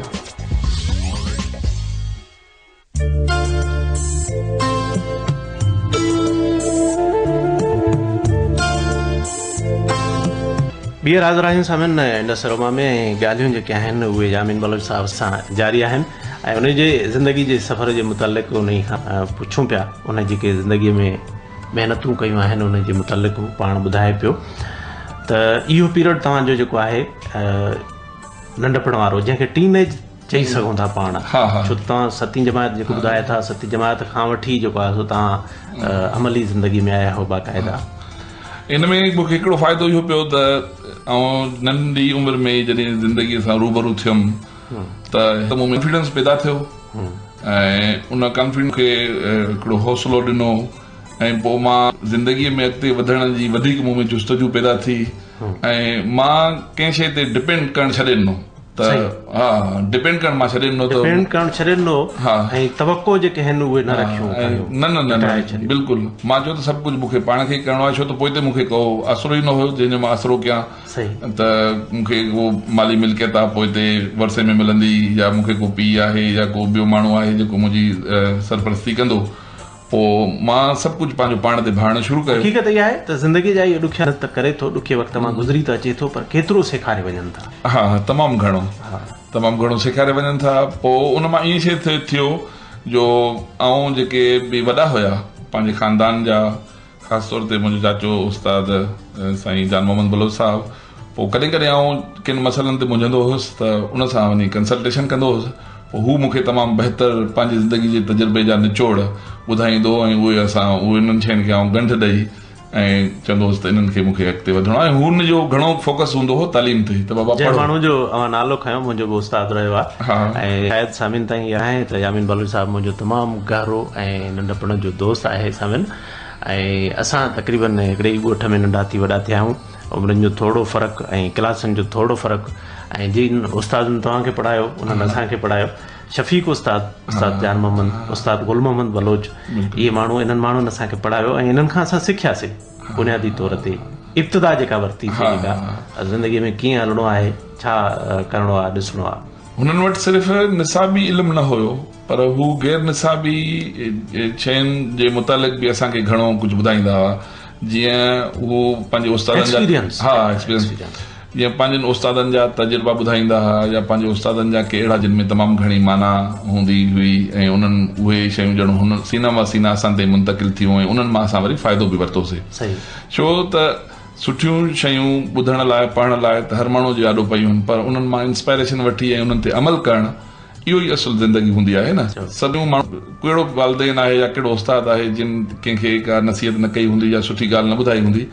ٻيهر حاضر آهيون سامعين انڊس اروما ۾ ۽ ڳالهيون جيڪي آهن اهي يامين بلوچ صاحب سان جاري آهن ۽ ان جي زندگي جي سفر جي متعلق انهي کان پڇون پيا ان جيڪي زندگي ۾ محنتون ڪيون آهن ان جي متعلق هو پاڻ ٻڌائي پيو ته اهو پيريڊ توهان جو جيڪو آهي ننڍپڻ وارو جنهن کي ٽين ايج چئي سگهون ٿا پاڻ ڇو ته توهان ستين جماعت جيڪو ٻڌايو ٿا ستين جماعت کان وٺي جيڪو آهي سو توهان عملي زندگي ۾ آيا آهيو باقاعده ان ۾ مون کي هڪڙو فائدو اهو پيو ته آئون ننڍي عمر ۾ جڏهن زندگي سان روبرو ٿيم ته مون ۾ ڪانفيڊنس پيدا ٿيو ۽ ان ڪانفيڊنس مون کي هڪڙو حوصلو ڏنو ۽ پوء مان زندگيء ۾ اڳتي وڌڻ جي وڌيڪ مون ۾ جستجو پيدا ٿي ۽ مان ڪنهن شيء تي ڊپينڊ ڪرڻ ڇڏي ڏنو ته ها ڊپينڊ ڪرڻ مان ڇڏي ڏنو ته ڊپينڊ ڪرڻ ڇڏي ڏنو ۽ توقع جيڪي آهن اهي نه رکيون نه نه نه نه بلڪل مان چيو ته سڀ ڪجهه مون کي پاڻ کي ئي ڪرڻو آهي ڇو ته پوئتي مون کي ڪو آسرو ئي نه هيو جنهن جو مان آسرو ڪيان ته مون کي ڪو مالي ملڪيت آ پوئتي ورثي ۾ ملندي يا مون کي ڪو پيء آهي يا ڪو ٻيو ماڻهو آهي جيڪو منهنجي سرپرستي ڪندو پوء مان سڀ ڪجهه پنهنجو پاڻ تي ڀاڙڻ شروع ڪيو. حقيقت اها آهي ته زندگي جا اهي ڏکيا ته ڪري ٿو ڏکي وقت مان گذري ته اچي ٿو پر ڪيترو سيکاري وڃن ٿا. ها ها تمام گهڻو تمام گهڻو سيکاري وڃن ٿا پوء ان مان ائين شيء ٿيو جو آئون جيڪي به وڏا هيا پنهنجي خاندان جا خاص طور تي منهنجو چاچو استاد سائين جان محمد بلوچ صاحب پوء ڪڏهن ڪڏهن آئون ڪن مسئلن تي منجهندو هوس ته ان سان وڃي ڪنسلٽيشن ڪندو هوس پوء هو مون کي تمام بهتر پنهنجي زندگي جي تجربي جا نچوڙ ٻڌائيندو هو ۽ اهي اسان اهي انهن شين کي آئون ڳنڍ ڏئي ۽ چوندو هوس ته انهن کي مون کي اڳتي وڌڻو آهي ۽ هن جو گهڻو فوڪس هوندو هو تعليم تي ته بابا جنهن ماڻهو جو اوهان نالو کنيو منهنجو به استاد رهيو آهي ۽ شايد سامعين تائين اها آهي ته يامين بلوچ صاحب منهنجو تمام گهرو ۽ ننڍپڻ جو دوست آهي سامعين ۽ اسان تقريبن هڪڙي ئي ڳوٺ ۾ ننڍا ٿي وڏا ٿيا آهيون عمرن جو ٿورو فرق ۽ ڪلاسن جو ٿورو فرق ۽ جن استادن توهان کي پڙهايو انهن اسان کي پڙهايو شفيق استاد استاد جان محمد استاد گل محمد بلوچ اهي ماڻهو انهن ماڻهن اسان کي پڙهايو ۽ انهن کان اسان سکياسين بنيادي طور تي ابتدا جيڪا ورتي سي جيڪا زندگي ۾ ڪيئن هلڻو آهي ڇا ڪرڻو آهي ڏسڻو آهي. هنن وٽ صرف نصابي علم نه هيو پر هو غير نصابي شين جي متعلق به اسان کي گهڻو ڪجهه ٻڌائيندا هئا جيئن هو پنهنجي استادن جا ها ايڪسپيرينس جيئن پنهنجن استادن جا تجربا ٻڌائيندا هئا يا پنهنجي استادن جا ڪي اهڙا جن ۾ تمام گهڻي معنيٰ هوندي هئي ۽ انهن اهي شيون ڄڻ هن سينه به سينه اسان تائين منتقل ٿيون ۽ انهن مان اسان وري فائدو به ورتوسي ڇو ته سٺيون شيون ٻڌڻ لاء پڙهڻ لاء ته هر ماڻهو جي آڏو پيون آهن پر انهن مان انسپائريشن وٺي ۽ انهن تي عمل ڪرڻ اهو ئي اصل زندگي هوندي آهي نه. سڀ ماڻهو ڪهڙو والدين آهي يا ڪهڙو استاد آهي جن ڪنهن کي ڪا نصيحت نه ڪئي هوندي يا سٺي ڳالهه نه ٻڌائي هوندي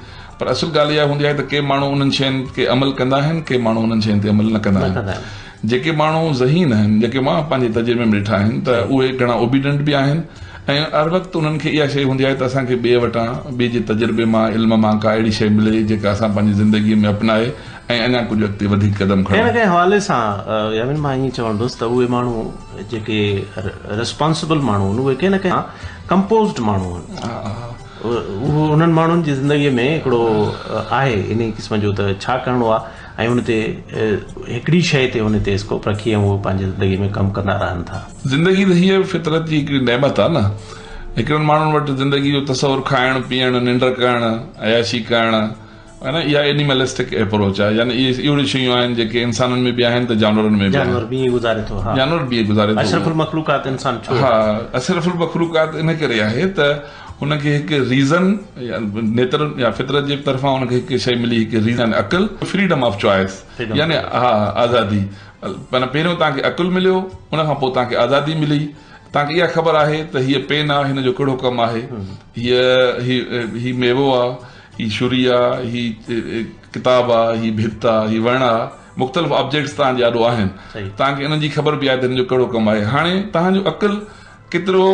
پر اصل ڳالهه اها هوندي آهي ته ڪي ماڻهو انهن شين تي عمل ڪندا آهن ڪي ماڻهو انهن شين تي عمل نه ڪندا آهن جيڪي ماڻهو ذهين آهن جيڪي مان پنهنجي تجربي ۾ ڏٺا آهن ته اهي گهڻا اوبيڊنٽ به آهن ۽ هر وقت انهن کي اها شيء هوندي آهي ته اسان کي ٻئي وٽان ٻئي جي تجربي مان علم مان ڪا اهڙي شيء ملي جيڪا اسان پنهنجي زندگي ۾ اپنائي ۽ اڃا ڪجهه اڳتي وڌيڪ قدم ڪنهن نه ڪنهن حوالي سان يامين مان ائين چوندس ته اهي ماڻهو جيڪي ريسپانسبل ماڻهو آهن اهي ڪنهن نه ڪنهن ڪمپوزڊ ماڻهو آهن اهو انهن ماڻهن جي زندگي ۾ هڪڙو آهي انهي قسم جو ته ڇا ڪرڻو آهي ۽ ان تي هڪڙي شيء تي ان تي اسڪوپ رکي ۽ اهو پنهنجي زندگي ۾ ڪم ڪندا رهن ٿا. زندگي ته هيء فطرت جي هڪڙي نعمت آهي نه. هڪڙن ماڻهن وٽ زندگي جو تصور کائڻ، پيئڻ، ننڊ ڪرڻ، عياشي ڪرڻ، आहे न, इहा एनिमलिस्टिक अप्रोच आहे। यानी इहे अहिड़ियूं शयूं आहिनि जेके इंसाननि में बि आहिनि त जानवरनि में बि। जानवर बि ईअं गुज़ारे थो। हा, जानवर बि ईअं गुज़ारे थो। अशरफुल मखलूकात इंसान छो? हा, अशरफुल मखलूकात इन करे आहे त हुनखे हिकु रीज़न या नेतर या फितरत जे तरफ़ां हुनखे हिकु शइ मिली, हिकु रीज़न, अक़ल, फ्रीडम ऑफ चॉइस, यानी हा आज़ादी। माना पहिरियों तव्हांखे अक़ुलु मिलियो, उन खां पोइ तव्हांखे आज़ादी मिली। तव्हांखे इहा ख़बर आहे त हीअ पेन आहे, हिन जो कहिड़ो कमु आहे, हीअ ही मेवो आहे, ही छुरी आहे, ही किताब आहे, ही भित आहे, ही वण आहे। मुख़्तलिफ़ ऑब्जेक्ट्स तव्हांजे आॾो आहिनि, तव्हांखे इन्हनि जी ख़बर बि आहे त हिन जो कहिड़ो कमु आहे। हाणे तव्हांजो अक़ुलु केतिरो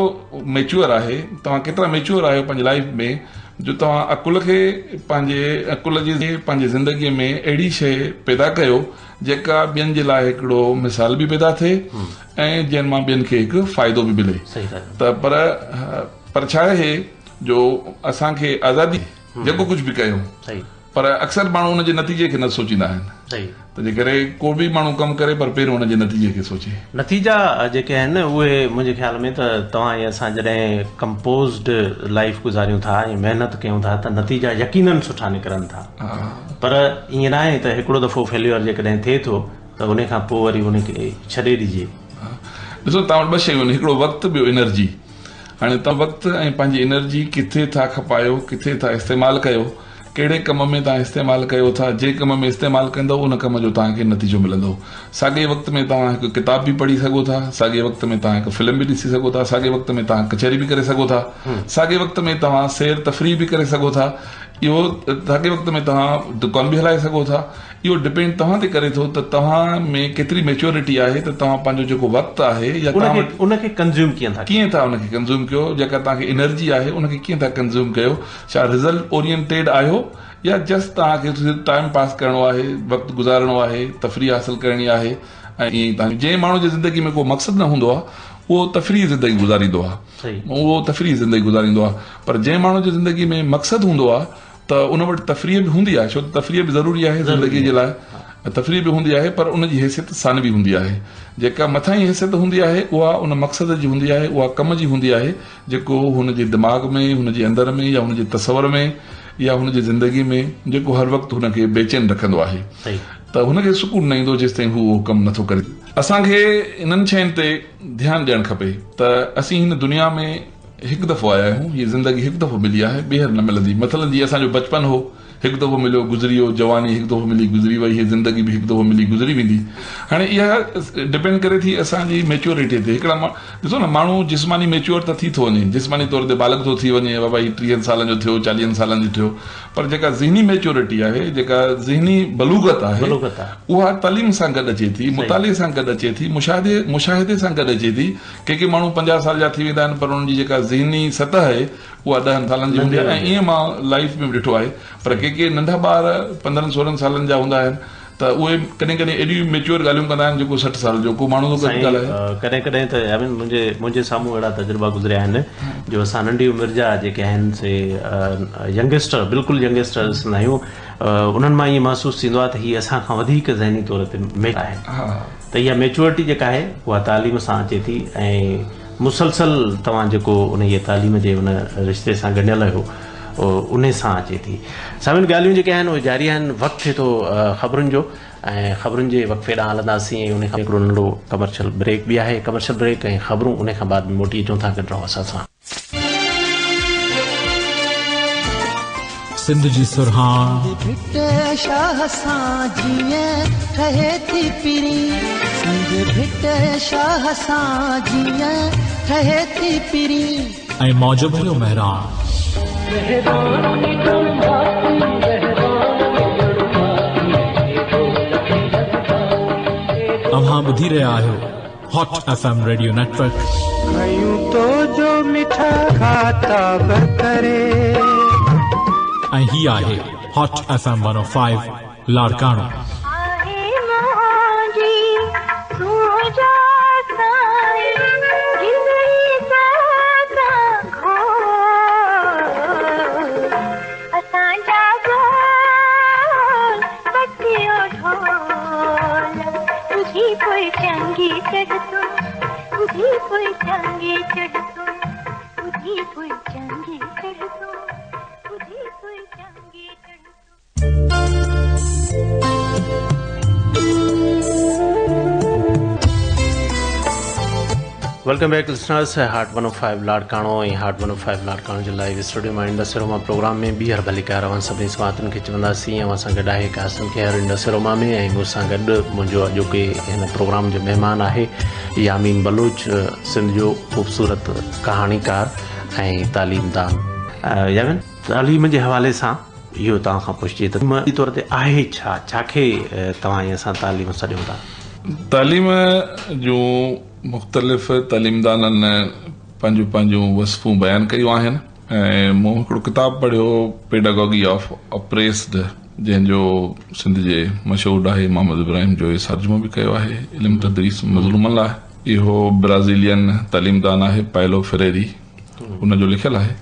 मेच्योर आहे, तव्हां केतिरा मेच्योर आहियो पंहिंजी लाइफ में, जो तव्हां अक़ुल खे पंहिंजे अक़ुल जी पंहिंजी ज़िंदगीअ में अहिड़ी शइ पैदा कयो जेका ॿियनि जे लाइ हिकिड़ो मिसाल बि पैदा थिए ऐं जंहिं मां ॿियनि खे हिकु फ़ाइदो बि मिले। त पर छा आहे जो असांखे आज़ादी जेको कुझु बि कयूं, पर अक्सर माण्हू हुनजे नतीजे खे न सोचींदा आहिनि। त जे करे को बि माण्हू कमु करे पर पहिरियों हुनजे नतीजे खे सोचे। नतीजा जेके आहिनि उहे मुंहिंजे ख़्याल में त तव्हां ऐं असां जॾहिं कंपोज़्ड लाइफ गुज़ारियूं था ऐं महिनत कयूं था त नतीजा यकीनन सुठा निकिरनि था। पर ईअं न आहे त हिकिड़ो दफ़ो फेल्यूअर जेकॾहिं थिए थो त उन खां पोइ वरी उनखे छॾे ॾिजे। ॾिसो तव्हां वटि ॿ शयूं आहिनि, हिकिड़ो वक़्तु ॿियो एनर्जी। हाणे तव्हां वक़्तु ऐं पंहिंजी एनर्जी किथे था खपायो, किथे था इस्तेमालु कयो, कहिड़े कम में तव्हां इस्तेमालु कयो था। जंहिं कम में इस्तेमालु कंदव उन कम जो तव्हांखे नतीजो मिलंदो। साॻे वक़्त में तव्हां हिकु किताब बि पढ़ी सघो था, साॻे वक़्त में तव्हां हिकु फ़िल्म बि ॾिसी सघो था, साॻे वक़्त में तव्हां कचहरी बि करे सघो था, साॻे वक़्त में तव्हां सैर तफ़रीह बि करे सघो था, इहो साॻे वक़्त में तव्हां दुकान बि हलाए सघो था। इहो डिपेंड तव्हां ते करे थो त तव्हां में केतिरी मेच्योरिटी आहे त तव्हां पंहिंजो जेको वक़्तु आहे या तव्हां उनखे कंज़्यूम कीअं था उनखे कंज़्यूम कयो, जेका तव्हांखे एनर्जी आहे उनखे कीअं था कंज़्यूम कयो। छा रिज़ल्ट ओरिएंटेड आहियो या जस्ट तव्हांखे टाइम पास करिणो आहे, वक़्तु गुज़ारिणो आहे, तफ़रीह हासिल करणी आहे। ऐं ईअं तव्हां जंहिं माण्हू जी ज़िंदगी में को मक़सदु न हूंदो आहे उहो तफ़रीह ज़िंदगी गुज़ारींदो आहे, उहो तफ़रीह ज़िंदगी गुज़ारींदो आहे। पर जंहिं माण्हू जी ज़िंदगी में मक़सदु हूंदो आहे त उन वटि तफ़रीह बि हूंदी आहे, छो त तफ़रीह बि ज़रूरी आहे ज़िंदगीअ जे लाइ, तफ़रीह बि हूंदी आहे, पर उनजी हैसियत सानवी हूंदी आहे। जेका मथां ई हैसियत हूंदी आहे उहा उन मक़सद जी हूंदी आहे, उहा कम जी हूंदी आहे जेको हुनजे दिमाग़ में, हुनजे अंदरि में या हुनजे तसवर में या हुनजे ज़िंदगी में जेको हर वक़्तु हुनखे बेचैन रखंदो आहे। त हुनखे सुकून न ईंदो जेसि ताईं हू उहो कमु नथो करे। असांखे इन्हनि शयुनि ते ध्यानु ॾियणु खपे त असीं हिन दुनिया में हिकु दफ़ो आया आहियूं, हीअ ज़िंदगी हिकु दफ़ो मिली आहे, ॿीहर न मिलंदी। मसलन जीअं असांजो बचपन हो, हिकु दफ़ो मिलियो गुज़री वियो, जवानी हिकु दफ़ो मिली गुज़री वई, हीअ ज़िंदगी बि हिकु दफ़ो मिली गुज़री वेंदी। हाणे इहा डिपेंड करे थी असांजी मेच्योरिटी ते। हिकिड़ा ॾिसो न, माण्हू जिस्मानी मेच्योर त थी थो वञे, जिस्मानी तौर ते बालक थो थी वञे, बाबा हीअ 30 सालनि जो थियो, 40 सालनि जो थियो, पर जेका ज़हनी मेच्योरिटी आहे, जेका ज़हनी बलूगत आहे, उहा तालीम सां गॾु अचे थी, मुताले सां गॾु अचे थी, मुशाहिदे सां गॾु अचे थी। के के माण्हू 50 साल जा थी वेंदा आहिनि पर उन्हनि जी जेका ज़हनी सतह आहे उहा 10 सालनि जी हूंदी आहे। ऐं ईअं मां लाइफ में बि ॾिठो आहे। पर के के नंढा ॿार 15-16 सालनि जा हूंदा आहिनि त उहे कॾहिं कॾहिं एॾियूं मेच्योर ॻाल्हियूं कंदा आहिनि जेको 60 साल जो को माण्हू थो ॻाल्हाए। कॾहिं कॾहिं त I mean मुंहिंजे साम्हूं अहिड़ा तजुर्बा गुज़रिया आहिनि जो असां नंढी उमिरि जा जेके आहिनि से यंगस्टर, बिल्कुलु यंगस्टर ॾिसंदा आहियूं, उन्हनि मां ईअं महसूसु थींदो आहे त हीअ असां खां वधीक ज़हनी तौर ते मेच्योर आहिनि। त इहा मेच्योरिटी जेका आहे उहा तालीम सां अचे थी ऐं मुसलसल तव्हां जेको उन तालीम जे उन रिश्ते सां ॻंढियल आहियो उन सां अचे थी। सामिन, ॻाल्हियूं जेके आहिनि उहे जारी आहिनि। वक़्तु थिए थो ख़बरुनि जो ऐं ख़बरुनि जे वक़्फ़े ॾांहुं हलंदासीं ऐं उन खां हिकिड़ो नंढो कमर्शियल ब्रेक बि आहे। कमर्शियल ब्रेक ऐं ख़बरूं उन खां बाद मोटी अचूं था। गॾु रहो असां सां। सिंध जी सुरहाण भिट शाह सां जीअं ठहे थी पिरीं, सिंध भिट शाह सां जीअं ठहे थी पिरीं, ऐं मौज भरियो महिराण। तव्हां ॿुधी रहिया आहियो हॉट एफएम रेडियो नेटवर्क। खयूं तो जो मिठा खाता करे। ऐं ही आहे hot FM 105 Larkana. Welcome back listeners hot 105 Larkana ۽ hot 105 Larkana جي لائيو اسٽوڊيو مان انڊس اروما پروگرام ۾ ٻيهر ڀليڪار اوهان سڀني سماعتن کي چونداسين اوهان سان گڏ آهي قاسم کير انڊس اروما ۾ ۽ مون سان گڏ منهنجو اڄوڪي هن پروگرام جو مهمان آهي يامين بلوچ سنڌ جو خوبصورت ڪهاڻيڪار ۽ تعليمدان يامين تعليم جي حوالي سان اهو توهان کان پڇجي ته بنيادي طور تي آهي ڇا؟ ڇا کي توهان ۽ اسان تعليم سڏيون ٿا؟ تعليم جون مختلف تعليمدانن پنهنجون پنهنجون وصفون بيان ڪيون آهن ۽ مون هڪڙو ڪتاب پڙهيو پيڊاگاگي آف اپريسڊ جنهن جو سنڌ جي مشهور ڏاهي محمد ابراهيم جويي ترجمو به ڪيو آهي علم تدريس مظلومن لاء اهو برازيلين تعليمدان آهي پائلو فريري ان جو لکيل آهي.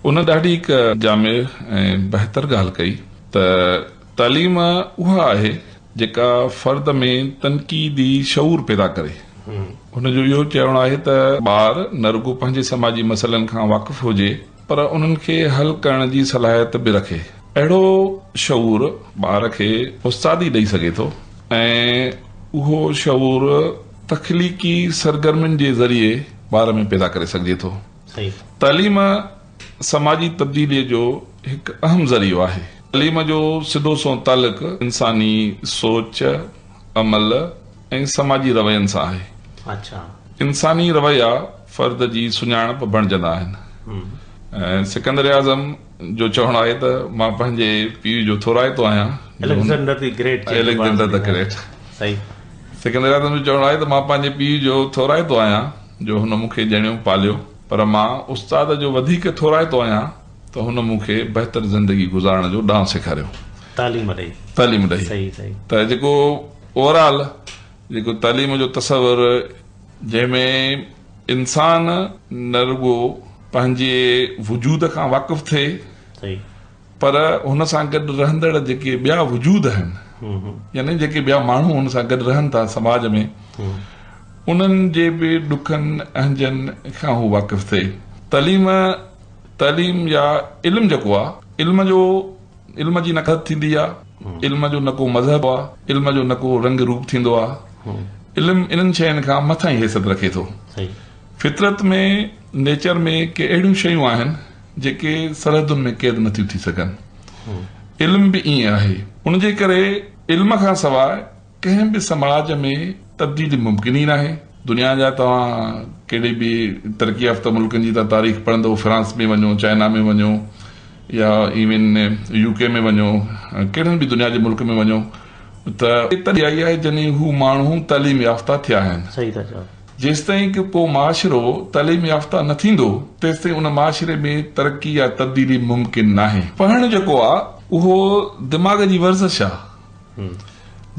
ان ڏاڍي هڪ جامع ۽ بهتر ڳالهه ڪئي ته تعليم اها آهي جيڪا فرد ۾ تنقيدي شعور پيدا ڪري. هن جو اهو چوڻ آهي ته ٻار نه رڳو پنهنجي سماجي مسئلن کان واقف هجي پر انهن کي حل ڪرڻ جي صلاحيت به رکي. اهڙو شعور ٻار کي استاد ئي ڏئي سگهي ٿو ۽ اهو شعور تخليقي سرگرمين جي ذريعي ٻار ۾ پيدا ڪري سگهجي ٿو. تعليم سماجي تبديليء جو هڪ اهم ذريعو آهي. تعليم جو سڌو سنئون تعلق انساني سوچ، عمل ۽ سماجي روين سان آهي. انساني رويا فرد جي سڃاڻپ بڻجندا آهن. سڪندر اعظم جو چوڻ آهي ته مان پنهنجي پيء جو ٿورائتو آهيان. Alexander the great. Alexander the great. Sikandar Azam جو چوڻ آهي ته مان پنهنجي پيء جو ٿورائتو آهيان جو هن مون کي ڄڻيو پاليو پر مان استاد جو وڌيڪ ٿورائتو آهيان ته هن مون کي بهتر زندگي گذارڻ جو ڏانء سيکاريو. تعليم ڏئي. تعليم ڏئي. صحيح صحيح. ته جيڪو اوور آل جيڪو تعليم جو تصور جنهن ۾ انسان نه رڳو پنهنجي وجود کان واقف ٿئي صحيح. پر هن سان گڏ رهندڙ جيڪي ٻيا وجود آهن يعني جيڪي ٻيا ماڻهو هن سان گڏ رهن ٿا سماج ۾ انهن جي به ڏکن اهنجن کان هو واقف ٿئي. تعليم تعليم يا علم جيڪو آ علم جو علم جي نه حد ٿيندي آ علم جو نه ڪو مذهب آ علم جو نه ڪو رنگ روپ ٿيندو آ علم انهن شين کان مٿانهين حيثيت رکي ٿو. فطرت ۾ نيچر ۾ ڪي اهڙيون شيون آهن جيڪي سرحدن ۾ قيد نٿيون ٿي سگهن. علم به ائين آهي. ان جي ڪري علم کان سواء ڪنهن به سماج ۾ تبديلي ممڪن ئي ناهي. دنيا جا توهان ڪهڙي به ترقي يافته ملڪن جي توهان تاريخ پڙهندؤ، فرانس ۾ وڃو، چائنا ۾ وڃو يا ايون يو ڪي ۾ وڃو، ڪهڙن به دنيا جي ملڪ ۾ وڃو ته تڏهن آئي آهي جڏهن هو ماڻهو تعليم يافته ٿيا آهن. صحيح ٿا چئو. جيستائين ڪه ڪو معاشرو تعليم يافته نه ٿيندو تيستائين ان معاشري ۾ ترقي يا تبديلي ممڪن ناهي. پڙهڻ جيڪو آ اهو دماغ جي ورزش آ.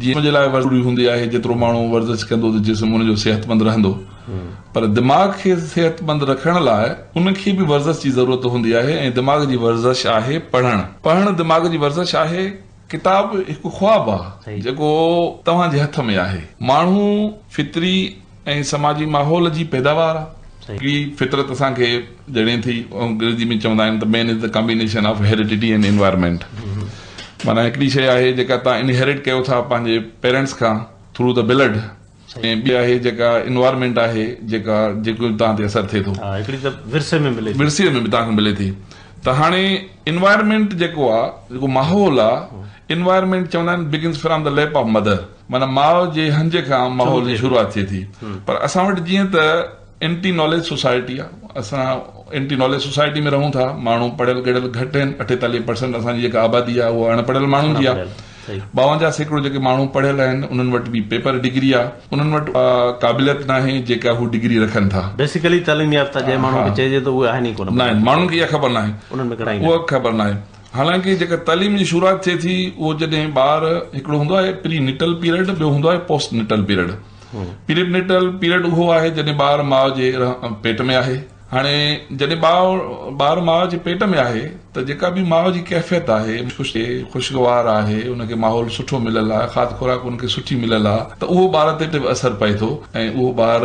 جسم جي لاء ضروري هوندي آهي جيترو ماڻهو ورزش ڪندو ته جسم ان جو صحتمند رهندو پر دماغ کي صحتمند رکڻ لاء ان کي به ورزش جي ضرورت هوندي آهي ۽ دماغ جي ورزش آهي پڙهڻ. پڙهڻ دماغ جي ورزش آهي. ڪتاب هڪ خواب آ جيڪو توهان جي هٿ ۾ آهي. ماڻهو فطري ۽ سماجي ماحول جي پيداوار آ. هڪڙي فطرت اسان کي ڄڻي ٿي. انگريزي ۾ چوندا آهن ته man is the combination of heredity and environment معنيٰ هڪڙي شيء آهي جيڪا توهان انهيرٽ ڪيو ٿا پنهنجي پيرنٽس کان ٿرو the blood ۽ ٻي آهي جيڪا انوائرمينٽ آهي جيڪا جيڪو توهان تي اثر ٿئي ٿو. ها هڪڙي ته ورثي ۾ ملي ٿي. ورثي ۾ به توهان کي ملي ٿي ته هاڻي انوائرمينٽ جيڪو آ جيڪو ماحول آ انوائرمينٽ چوندا آهن begins from the lap of mother معنيٰ ماء جي هنج کان ماحول جي شروعات ٿئي ٿي پر اسان وٽ جيئن ته اينٽي ناليج سوسائٽي آ اسان اينٽي ناليج سوسائٽي ۾ رهون ٿا ماڻهو پڙهيل ڳڙهيل گهٽ آهن 48% اسان جي جيڪا آبادي آ اها اڻ پڙهيل ماڻهن جي آ 52% جيڪي ماڻهو پڙهيل آهن انهن وٽ به پيپر ڊگري آ انهن وٽ اها قابليت ناهي جيڪا هو ڊگري رکن ٿا. بيسيڪلي تعليم يافته جنهن ماڻهو کي چئجي ٿو اهي آهن ئي ڪونه ناهن ماڻهن کي اها خبر ناهي انهن ۾ گهڻا ئي اها خبر ناهي حالانڪه جيڪا تعليم جي شروعات ٿئي ٿي اهو جڏهن ٻار هڪڙو هوندو آهي پري نيٽل پيريڊ ٻيو هوندو آهي post natal period pre natal period اهو آهي جڏهن ٻار ماء جي پيٽ ۾ آهي. هاڻي جڏهن ٻار ماء جي پيٽ ۾ آهي ته جيڪا به ماء جي ڪيفيت آهي، خوشگوار آهي، ان کي ماحول سٺو مليل آهي، کاڌ خوراڪ ان کي سٺي مليل آهي ته اهو ٻار تي به اثر پئي ٿو ۽ اهو ٻار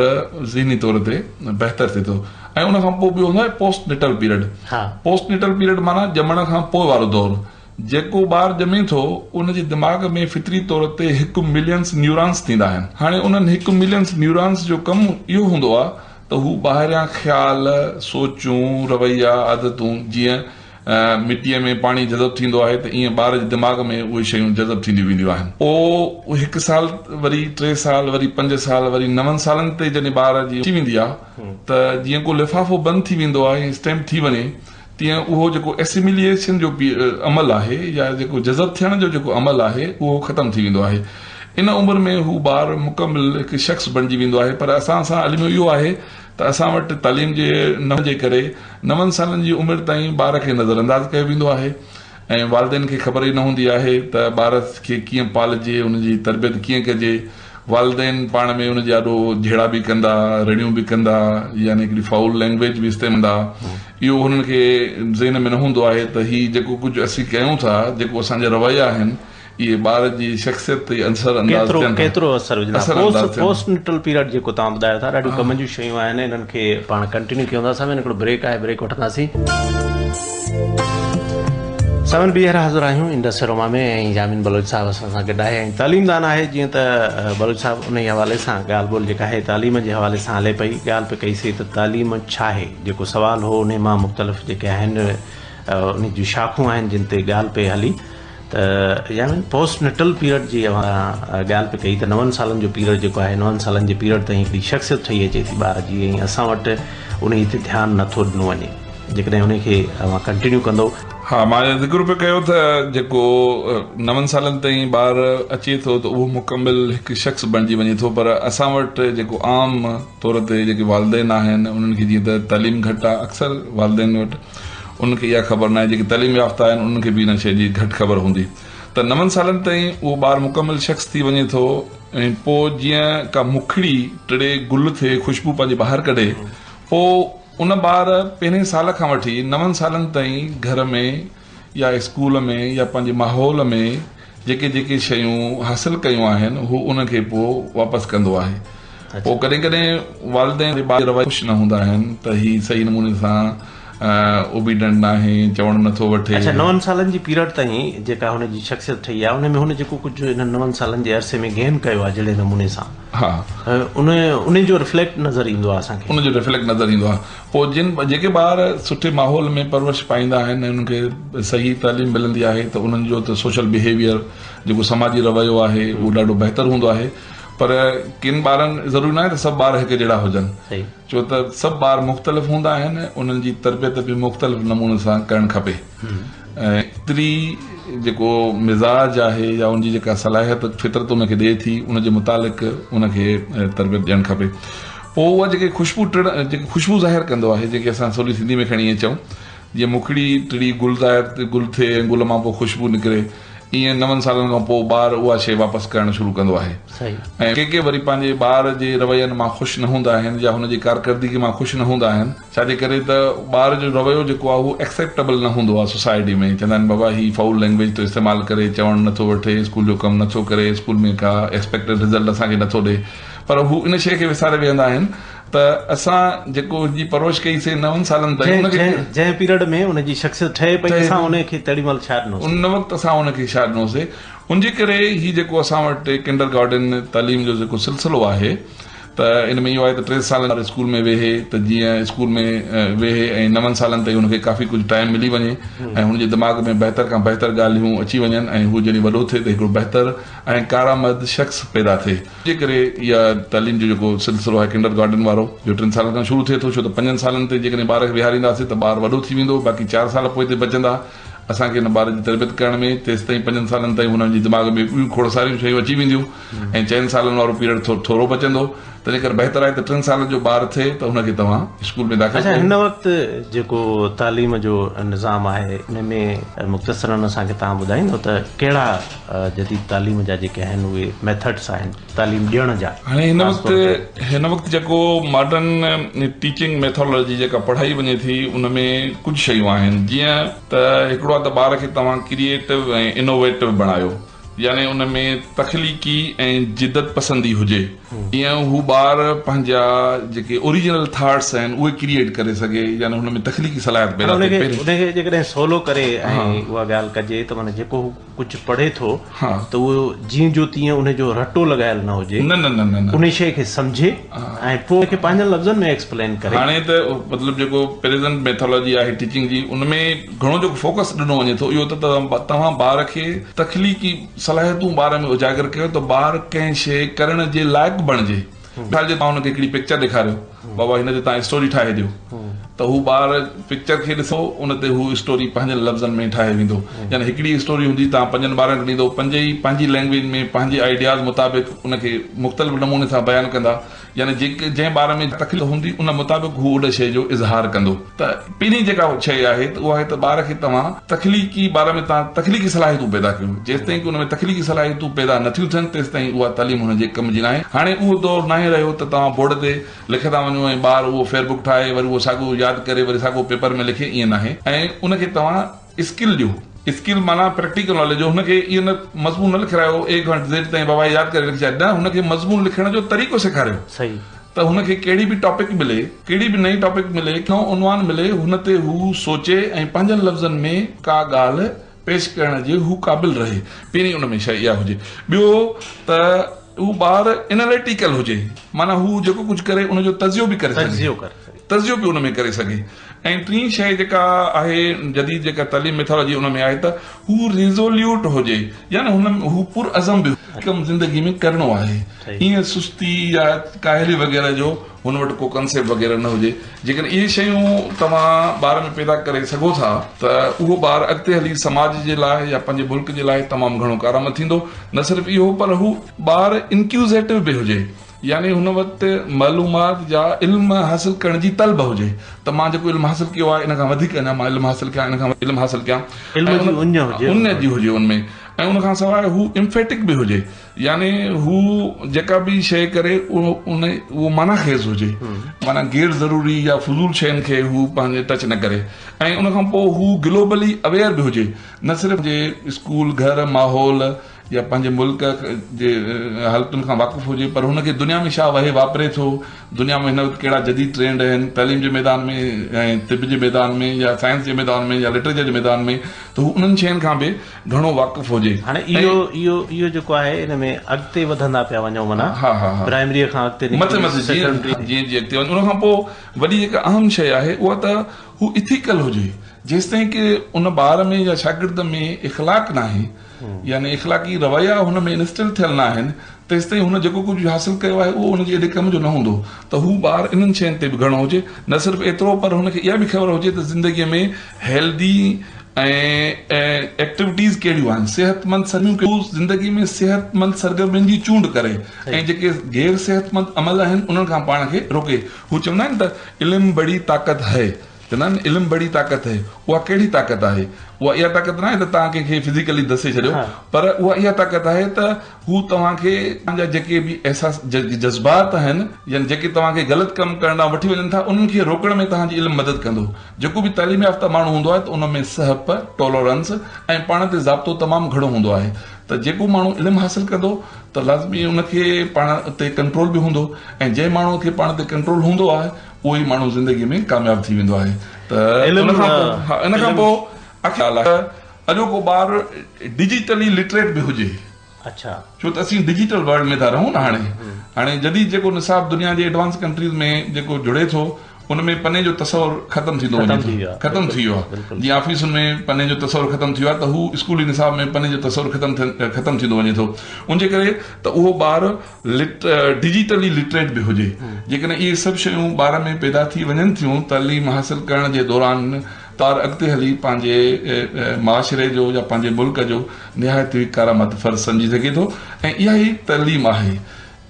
ذهني طور تي بهتر ٿئي ٿو ۽ ان کان پوء ٻيو هوندو آهي post natal period. Post natal period معنيٰ ڄمڻ کان پوء وارو دور. جيڪو ٻار ڄمي ٿو ان جي دماغ ۾ فطري طور تي هڪ ملينس نيورانس ٿيندا آهن. هاڻي انهن هڪ ملينس نيورانس جو ڪم اهو هوندو آهي ته هو ٻاهريان خيال، سوچون، رويا، عادتون جيئن مٽيء ۾ پاڻي جذب ٿيندو آهي ته ايئن ٻار جي دماغ ۾ اهي شيون جذب ٿينديون وينديون آهن. پوء هڪ سال وري 3 سال وري 5 سال وري 9 سالن تي جڏهن ٻار جي اچي ويندي آهي ته جيئن ڪو لفافو بند ٿي ويندو آهي ۽ اسٽيمپ ٿي وڃي تيئن اهو جيڪو ايسيميليشن جو عمل آهي يا جيڪو جذب ٿيڻ جو جيڪو عمل آهي اهو ختم ٿي ويندو آهي. ان عمر ۾ هو ٻار مڪمل هڪ شخص بڻجي ويندو آهي پر اسان سان الميو اهو آهي ته اسان وٽ تعليم جي نه جي ڪري 9 سالن جي عمر تائين ٻار کي نظر انداز ڪيو ويندو آهي ۽ والدين کي خبر ئي نه هوندي آهي ته ٻار کي ڪيئن پالجي ان جي تربيت ڪيئن ڪجي. والدين پاڻ ۾ ان جي آڏو جهيڙا به ڪندا، رڙيون به ڪندا، يعني هڪڙي فائول لينگويج به استعمال ڪندا. اهو هنن کي ذهن ۾ نه هوندو آهي ته هي جيڪو ڪجهه اسين ڪيون ٿا، جيڪو اسان جا رويا آهن، اهي ٻار جي شخصيت تي اثر انداز ڪيترو ٿين ٿا. ڪيترو اثر وجهندا. اثر انداز ٿين ٿا. پوسٽ نيٽل پيريڊ جيڪو توهان ٻڌايو ٿا ڏاڍيون ڪم جون شيون آهن انهن کي پاڻ ڪنٽينيو ڪيون ٿا. سامعين هڪڙو بريڪ آهي بريڪ وٺنداسين. سامعين ٻيهر حاضر آهيون انڊس اروما ۾ ۽ يامين بلوچ صاحب اسان سان گڏ آهي ۽ تعليمدان آهي جيئن ته بلوچ صاحب انهي حوالي سان ڳالهه ٻولهه جيڪا آهي تعليم جي حوالي سان هلي پئي ڳالهه پئي ڪئي سي ته تعليم ڇا آهي جيڪو سوال هو انهي مان مختلف جيڪي آهن انهي جون شاخون آهن جن تي ڳالهه پئي هلي ته يامين پوسٽ نيٽل پيريڊ جي اوهان ڳالهه پئي ڪئي ته نون سالن جو پيريڊ جيڪو آهي نون سالن جي پيريڊ تائين هڪڙي شخصيت ٺهي اچي ٿي ٻار جي ۽ اسان وٽ انهي تي ڌيان نٿو ڏنو وڃي. جيڪڏهن انهي کي اوهان ڪنٽينيو ڪندو. ها مان ذڪر پئي ڪيو ته جيڪو نون سالن تائين ٻار اچي ٿو ته اهو مڪمل هڪ شخص بڻجي وڃي ٿو پر اسان وٽ جيڪو عام طور تي جيڪي والدين آهن انهن کي جيئن ته تعليم گهٽ آهي اڪثر والدين وٽ انهن کي اها خبر ناهي جيڪي تعليم يافته آهن انهن کي به ان شيء جي گهٽ خبر هوندي ته نون سالن تائين اهو ٻار مڪمل شخص ٿي وڃي ٿو ۽ پوء جيئن ڪا مکڙي ٽڙي گل ٿئي خوشبو پنهنجي ٻاهر ڪڍي پوء ان ٻار پهرين سال کان وٺي نون سالن تائين گهر ۾ يا اسڪول ۾ يا پنهنجي ماحول ۾ جيڪي جيڪي شيون حاصل ڪيون آهن هو ان کي پوء واپس ڪندو آهي. پوء ڪڏهن ڪڏهن والدين ٻار جي رويي خوش نه هوندا آهن ته هي صحيح نموني سان اوبيڊنٽ ناهي، چوڻ نٿو وٺي. اڇا نون سالن جي پيريڊ تائين جيڪا هن جي شخصيت ٺهي آهي ان ۾ هن جيڪو ڪجهه انهن نون سالن جي عرصي ۾ گين ڪيو آهي جهڙي نموني سان. ها. ان ان جو رفليڪٽ نظر ايندو آهي اسان کي. ان جو رفليڪٽ نظر ايندو آهي. پوء جن جيڪي ٻار سٺي ماحول ۾ پرورش پائيندا آهن ۽ انهن کي صحيح تعليم ملندي آهي ته انهن جو ته سوشل بهيويئر جيڪو سماجي رويو آهي اهو ڏاڍو بهتر هوندو آهي پر ڪن ٻارن ضروري ناهي ته سڀ ٻار هڪ جهڙا هجن ڇو ته سڀ ٻار مختلف هوندا آهن انهن جي تربيت به مختلف نموني سان ڪرڻ کپي. ۽ فطري جيڪو مزاج آهي يا ان جي جيڪا صلاحيت فطرت ان کي ڏئي ٿي ان جي متعلق ان کي تربيت ڏيڻ کپي پوء اها جيڪي خوشبو ٽڙ جيڪي خوشبو ظاهر ڪندو آهي جيڪي اسان سولي سنڌي ۾ کڻي ائين چئون جيئن مکڙي ٽڙي گل ظاهر گل ٿئي ۽ گل مان پوء خوشبو نڪري ائين نون سالن کان پوء ٻار اها شيء واپس ڪرڻ شروع ڪندو آهي ۽ ڪي ڪي وري پنهنجي ٻار جي روين مان خوش نه هوندا آهن يا هن جي ڪارڪردگي مان خوش نه هوندا آهن ڇا جي ڪري ته ٻار جو رويو جيڪو آهي اهو ايڪسيپٽيبل نه هوندو آهي سوسائٽي ۾ چوندا آهن بابا هي فائول لينگويج ٿو استعمال ڪري چوڻ نه ٿو وٺي اسڪول جو ڪم نه ٿو ڪري اسڪول ۾ ڪا ايڪسپيڪٽيڊ رزلٽ اسان کي نه ٿو ڏي پر هو ان شيء کي وساري ويهندا آهن ته اسان جيڪو هن جي پرورش ڪئي سي نون سالن تائين ان کي جنهن پيريڊ ۾ ان جي شخصيت ٺهي پئي اسان ان کي تيڏي مهل ڇا ڏنوسي ان وقت اسان ان کي ڇا ڏنوسي ان جي ڪري هي جيڪو اسان وٽ ڪنڊر گارڊن تعليم جو جيڪو سلسلو آهي ته ان ۾ اهو آهي ته 3 سالن ٻار اسڪول ۾ ويهي ته جيئن اسڪول ۾ ويهي ۽ نون سالن تائين هن کي ڪافي ڪجهه ٽائيم ملي وڃي ۽ هن جي دماغ ۾ بهتر کان بهتر ڳالهيون اچي وڃن ۽ هو جڏهن وڏو ٿئي ته هڪڙو بهتر ۽ ڪارآمد شخص پيدا ٿئي. ان جي ڪري اها تعليم جو جيڪو سلسلو آهي ڪنڊر گارڊن وارو جو 3 سالن کان شروع ٿئي ٿو ڇو ته 5 سالن تي جيڪڏهن ٻار کي ويهارينداسين ته ٻار وڏو ٿي ويندو باقي 4 سال پوئتي بچندا اسان کي ان ٻار جي تربيت ڪرڻ ۾ تيستائين 5 سالن تائين هن جي دماغ ۾ ٻيون کوڙ ساريون شيون اچي وينديون ۽ 4 سالن وارو پيريڊ ٿورو بچندو تنهن ڪري بهتر آهي ته 3 سالن جو ٻار ٿئي ته ان کي توهان اسڪول ۾ داخل اڇا ڪيو. هن وقت جيڪو تعليم جو نظام آهي ان ۾ مختصراً اسان کي توهان ٻڌائيندو ته ڪهڙا جديد تعليم جا جيڪي آهن اهي ميٿڊس آهن تعليم ڏيڻ جا هاڻي هن خاص وقت طور تي. هن وقت جيڪو ماڊرن ٽيچنگ ميٿاڊالاجي جيڪا پڙهائي وڃي ٿي ان ۾ ڪجهه شيون آهن جيئن ته هڪڙو آهي ته ٻار کي توهان ڪريئيٽو ۽ انوويٽو بڻايو. يعني ان ۾ تخليقي ۽ جدت پسندي هجي ايئن هو ٻار پنهنجا جيڪي اوريجنل ٿاٽس آهن اهي ڪريئيٽ ڪري سگهي يعني هن ۾ تخليقي صلاحيت پيدا ٿئي. ان کي جيڪڏهن سولو ڪري ۽ اها ڳالهه ڪجي ته معنيٰ جيڪو هو ڪجهه پڙهي ٿو ته اهو جيئن جو تيئن ان جو رٽو لڳايل نه هجي نه نه نه نه ان شيء کي سمجهي ۽ پوء ان کي پنهنجن لفظن ۾ ايڪسپلين ڪري. هاڻي ته مطلب جيڪو پريزنٽ ميٿالاجي آهي ٽيچنگ جي ان ۾ گهڻو جيڪو فوڪس ڏنو وڃي ٿو اهو ته توهان ٻار کي تخليقي صلاحيتون ٻار ۾ اجاگر ڪيو ته ٻار ڪنهن شيء ڪرڻ جي لائق بڻجي. مثال جي توهان هن کي هڪڙي پڪچر ڏيکاريو بابا هن تي توهان اسٽوري ٺاهي ڏيو ته هو ٻار پڪچر کي ڏسندو ان تي هو اسٽوري پنهنجن لفظن ۾ ٺاهي ويندو يعني هڪڙي اسٽوري هوندي توهان پنجن ٻارن کي ڏيندو پنج ئي پنهنجي لينگويج ۾ پنهنجي آئيڊياز مطابق ان کي مختلف نموني سان بيان ڪندا يعني جيڪي جنهن ٻار ۾ تخليق هوندي ان مطابق هو ان شيء جو اظهار ڪندو ته پهرين جيڪا شيء آهي ته اها آهي ته ٻار کي توهان تخليقي ٻار ۾ توهان تخليقي صلاحيتون پيدا ڪيو جيستائين ڪه ان ۾ تخليقي صلاحيتون پيدا نٿيون ٿين تيستائين اها تعليم هن جي ڪم جي ناهي هاڻي اهو دور ناهي رهيو ته توهان بورڊ تي لکندا وڃو ۽ ٻار اهو فيئر بڪ ٺاهي وري اهو ساڳيو ياد ڪري وري ساڳيو پيپر ۾ لکي ائين ناهي ۽ ان کي توهان اسڪل ڏيو اسڪل معنيٰ پريڪٽيڪل ناليج ڏيو هن کي ائين نه مضمون نه لکرايو اي کان زيڊ تائين بابا ياد ڪري لکي ڇڏ نه هن کي مضمون لکڻ جو طريقو سيکاريو صحيح ته هن کي ڪهڙي به ٽاپڪ ملي ڪهڙي به نئين ٽاپڪ ملي نئون عنوان ملي هن تي هو سوچي ۽ پنهنجن لفظن ۾ ڪا ڳالهه پيش ڪرڻ جي هو قابل رهي پهرين ان ۾ شيء اها هجي ٻيو ته هو ٻار اناليٽيڪل هجي معنيٰ هو جيڪو ڪجهه ڪري ان جو تجزيو به ڪري سگهي تجزيو به ان ۾ ڪري سگهي ۽ ٽين شيء جيڪا آهي جديد جيڪا تعليم ميٿالاجي ان ۾ آهي ته هو ريزوليوٽ هجي يعني هن هو پرعزم به ڪم زندگي ۾ ڪرڻو آهي ائين سستي يا ڪاهلي وغيره جو هن وٽ ڪو ڪنسيپٽ وغيره نه هجي جيڪڏهن اهي شيون توهان ٻار ۾ پيدا ڪري سگهو ٿا ته اهو ٻار اڳتي هلي سماج جي لاء يا پنهنجي ملڪ جي لاء تمام گهڻو ڪارآمد ٿيندو نه صرف اهو پر هو ٻار انڪيوزيٽو به هجي يعني هن وٽ معلومات يا علم حاصل ڪرڻ جي طلب هجي ته مان جيڪو علم حاصل ڪيو آهي ان کان وڌيڪ اڃا مان علم حاصل ڪيان ان کان علم حاصل ڪيان علم جي اڃ هجي اڃ جي هجي ان ۾ ۽ ان کان سواء هو امفيٽڪ به هجي يعني هو جيڪا به شيء ڪري اهو ان اهو معنيٰ خيز هجي معنيٰ غير ضروري يا فضول شين کي هو پنهنجي ٽچ نه ڪري ۽ ان کان پوء هو گلوبلي اويئر به هجي نه صرف جي اسڪول گهر ماحول يا پنهنجي ملڪ جي حالتن کان واقف هجي پر هن کي دنيا ۾ ڇا وهي واپري ٿو، دنيا ۾ هن وقت ڪهڙا جديد ٽرينڊ آهن تعليم جي ميدان ۾ ۽ طب جي ميدان ۾ يا سائنس جي ميدان ۾ يا لٽريچر جي ميدان ۾ ته هو انهن شين کان به گهڻو واقف هجي. هاڻي اهو اهو اهو جيڪو آهي ان ۾ اڳتي وڌندا پيا وڃون معنيٰ ها ها ها پرائمريء کان اڳتي نڪري مٿي مٿي جيئن جيئن جيئن اڳتي وڃ ان کان پوء وڏي جيڪا اهم شيء آهي اها ته هو اٿيڪل هجي جيستائين ڪه ان ٻار ۾ يا شاگرد ۾ اخلاق ناهي يعني اخلاقي رويا هن ۾ انسٽل ٿيل نه آهن، تيستائين هن جيڪو ڪجهه حاصل ڪيو آهي اهو هن جي ايڏي ڪم جو نه هوندو ته هو ٻار انهن شين تي به گهڻو هجي، نه صرف ايترو پر هن کي اها به خبر هجي ته زندگيء ۾ هيلدي ۽ ايڪٽيوٽيز ڪهڙيون آهن، صحتمند سرگرميون ڪهڙيون، هو زندگيء ۾ صحتمند سرگرمين جي چونڊ ڪري ۽ جيڪي غير صحتمند عمل آهن انهن کان پاڻ کي روڪي. هو چوندا آهن ته علم بڙي طاقت هي. چوندا آهن علم بڙي طاقت هي، اها ڪهڙي طاقت آهي؟ اها اها طاقت ناهي ته توهان ڪنهن کي فزيڪلي دسي ڇڏيو پر اها اها طاقت آهي ته هو توهان کي توهان جا جيڪي به احساس جذبات آهن يعني جيڪي توهان کي غلط ڪم ڪرڻ ڏانهن وٺي وڃن ٿا انهن کي روڪڻ ۾ توهان جي علم مدد ڪندو. جيڪو به تعليم يافته ماڻهو هوندو آهي ته ان ۾ سهپ، Tolerance، ۽ پاڻ تي ضابطو تمام گهڻو هوندو آهي ته جيڪو ماڻهو علم حاصل ڪندو ته لازمي ان کي پاڻ تي ڪنٽرول به هوندو ۽ جنهن ماڻهو کي پاڻ تي ڪنٽرول هوندو آهي اهو ئي ماڻهو زندگي ۾ ڪامياب ٿي ويندو آهي ته ان کان پوء ها ان کان پوء خيال آهي ته اڄوڪو ٻار ڊجيٽلي لٽريٽ به هجي اڇا ڇو ته اسين ڊجيٽل ورلڊ ۾ ٿا رهون نه هاڻي هاڻي جديد جيڪو نصاب دنيا جي ايڊوانس ڪنٽريز ۾ جيڪو جڙي ٿو ان ۾ پني جو تصور ختم ٿيندو وڃي ٿو ختم ٿي ويو آهي جيئن آفيسن ۾ پني جو تصور ختم ٿي ويو آهي ته هو اسڪولي نصاب ۾ پني جو تصور ختم ختم ٿيندو وڃي ٿو ان جي ڪري ته اهو ٻار ڊجيٽلي لٽريٽ به هجي. جيڪڏهن اهي سڀ شيون ٻار ۾ پيدا ٿي وڃن ٿيون تعليم حاصل ڪرڻ جي دوران ٻار اڳتي هلي پنهنجي معاشري جو يا پنهنجي ملڪ جو نهايت ئي ڪارآمد فرد سمجهي سگهي ٿو ۽ اها ئي تعليم آهي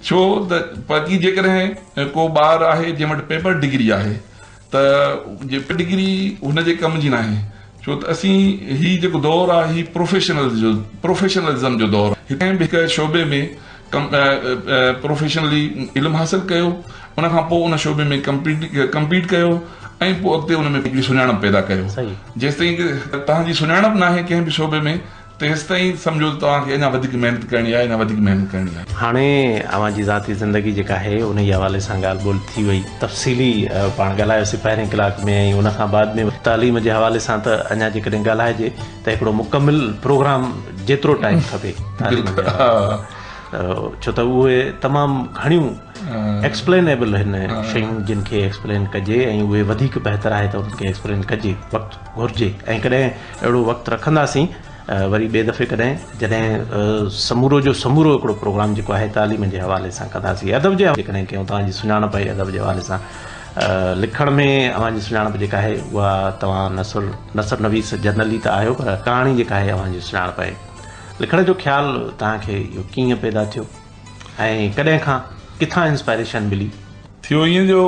ڇو ته باقي جيڪڏهن ڪو ٻار آهي جنهن وٽ پيپر ڊگري آهي ته جي ڊگري هن جي ڪم جي ناهي ڇو ته اسين هي جيڪو دور آهي هي پروفيشنل جو پروفيشنلزم جو دور آهي ڪنهن به هڪ شعبي ۾ پروفيشنلي علم حاصل ڪيو ان کان پوء ان شعبي ۾ ڪمپيٽ ڪيو ۽ پوء اڳتي ان ۾ هڪڙي سڃاڻپ پيدا ڪيو جيستائين توهان جي سڃاڻپ ناهي ڪنهن به شعبي ۾ تيستائين سمجهو ته توهان کي اڃا وڌيڪ محنت ڪرڻي آهي، اڃا وڌيڪ محنت ڪرڻي آهي. هاڻي اوهان جي ذاتي زندگي جيڪا آهي انهي حوالي سان ڳالهه ٻولهه ٿي وئي. تفصيلي پاڻ ڳالهايوسين پهرين ڪلاڪ ۾ ۽ ان کان بعد ۾ تعليم جي حوالي سان ته اڃا جيڪڏهن ڳالهائجي ته هڪڙو مڪمل پروگرام جيترو ٽائيم کپي تعليم جي حوالي سان ڇو ته اهي تمام گهڻيون ايڪسپلينيبل آهن شيون جن کي ايڪسپلين ڪجي ۽ اهي وڌيڪ بهتر آهي ته انهن کي ايڪسپلين ڪجي وقت گهرجي ۽ ڪڏهن اهڙو وقت رکنداسين وري ٻئي دفعي ڪڏهن جڏهن سمورو جو سمورو هڪڙو پروگرام جيڪو آهي تعليم جي حوالي سان ڪنداسين ادب جي جيڪڏهن ڪيون توهان جي سڃاڻپ آهي ادب جي حوالي سان لکڻ ۾ اوهان جي سڃاڻپ جيڪا آهي اها توهان نثر نثر نويس جنرلي ته آهيو پر ڪهاڻي جيڪا آهي اوهان جي سڃاڻپ آهي لکڻ جو خيال توهان کي اهو ڪيئن پيدا ٿيو ۽ ڪڏهن کان ڪٿان انسپائريشن ملي؟ ٿيو ائين جو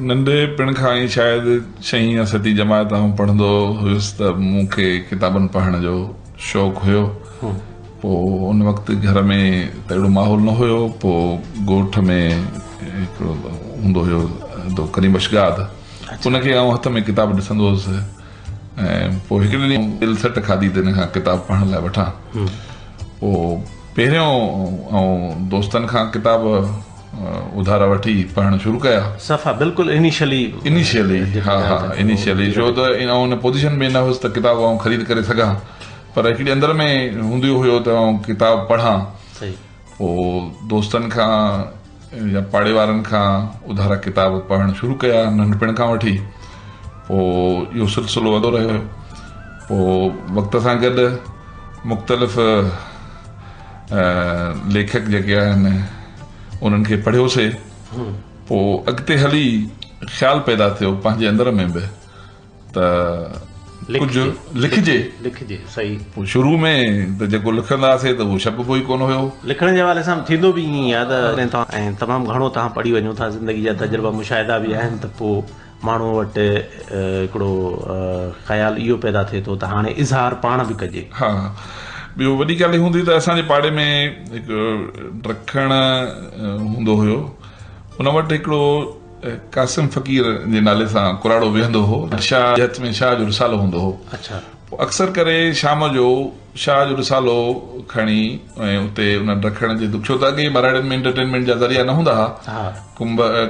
ننڍپڻ کان ئي شايد ڇهين يا ستين جماعت آئون پڙهندو هيس ته مون کي ڪتابن پڙهڻ جو شوق هيو. پوء ان وقت گهر ۾ ته اهڙو ماحول نه هيو پوء ڳوٺ ۾ هڪڙو هوندو هيو ادو ڪريم بخش گاد ان کي آئون هٿ ۾ ڪتاب ڏسندو هوس ۽ پوء هڪڙي ڏينهن دل سٽ کاڌي ته هن کان ڪتاب پڙهڻ لاء وٺان. پوء پهريون آئون دوستن کان ڪتاب اڌارا وٺي پڙهڻ شروع ڪيا. صفا بلڪل انيشلي. انيشلي ها ها انيشلي ڇو ته آئون ان پوزيشن ۾ نه هوس ته ڪتاب آئون خريد ڪري سگهان پر هڪڙي اندر ۾ هوندو هيو ته آئون ڪتاب پڙهان. پوء دوستن کان يا پاڙي وارن کان اڌارا ڪتاب پڙهڻ شروع ڪيا ننڍپڻ کان وٺي پوء اهو سلسلو وڌندو رهيو پوء وقت سان گڏ مختلف ليکڪ جيڪي آهن انهن کي پڙهيوسي پوء اڳتي هلي خيال پيدا ٿيو پنهنجي اندر ۾ به ته ڪجهه لکجي. لکجي صحيح. پوء شروع ۾ ته جيڪو لکندا هئاسي ته اهو ڇپبو ئي ڪونه هيو. لکڻ جي حوالي سان ٿيندو به ائين ئي آهي ته جڏهن توهان ۽ تمام گهڻو توهان پڙهي وڃو ٿا زندگي جا تجربا مشاهدا به آهن ته پوء ماڻهوء وٽ هڪڙو خيال اهو پيدا ٿئي ٿو ته هاڻي اظهار پاڻ به ڪجي. ها ٻيو وڏي ڳالهه هي هوندي ته اسان جي پاڙي ۾ هڪ ڊکڻ هوندو هيو ان وٽ هڪڙو قاسم فقير جي نالي سان ڪراڙو ويهندو هو. شاهه جي هٿ ۾ شاهه جو رسالو هوندو هو. پوء اڪثر ڪري شام جو شاهه جو رسالو کڻي ۽ اتي ان ڊکڻ جي ڇو ته اڳي ٻهراڙين ۾ انٽرٽينمينٽ جا ذريعا نه هوندا ها.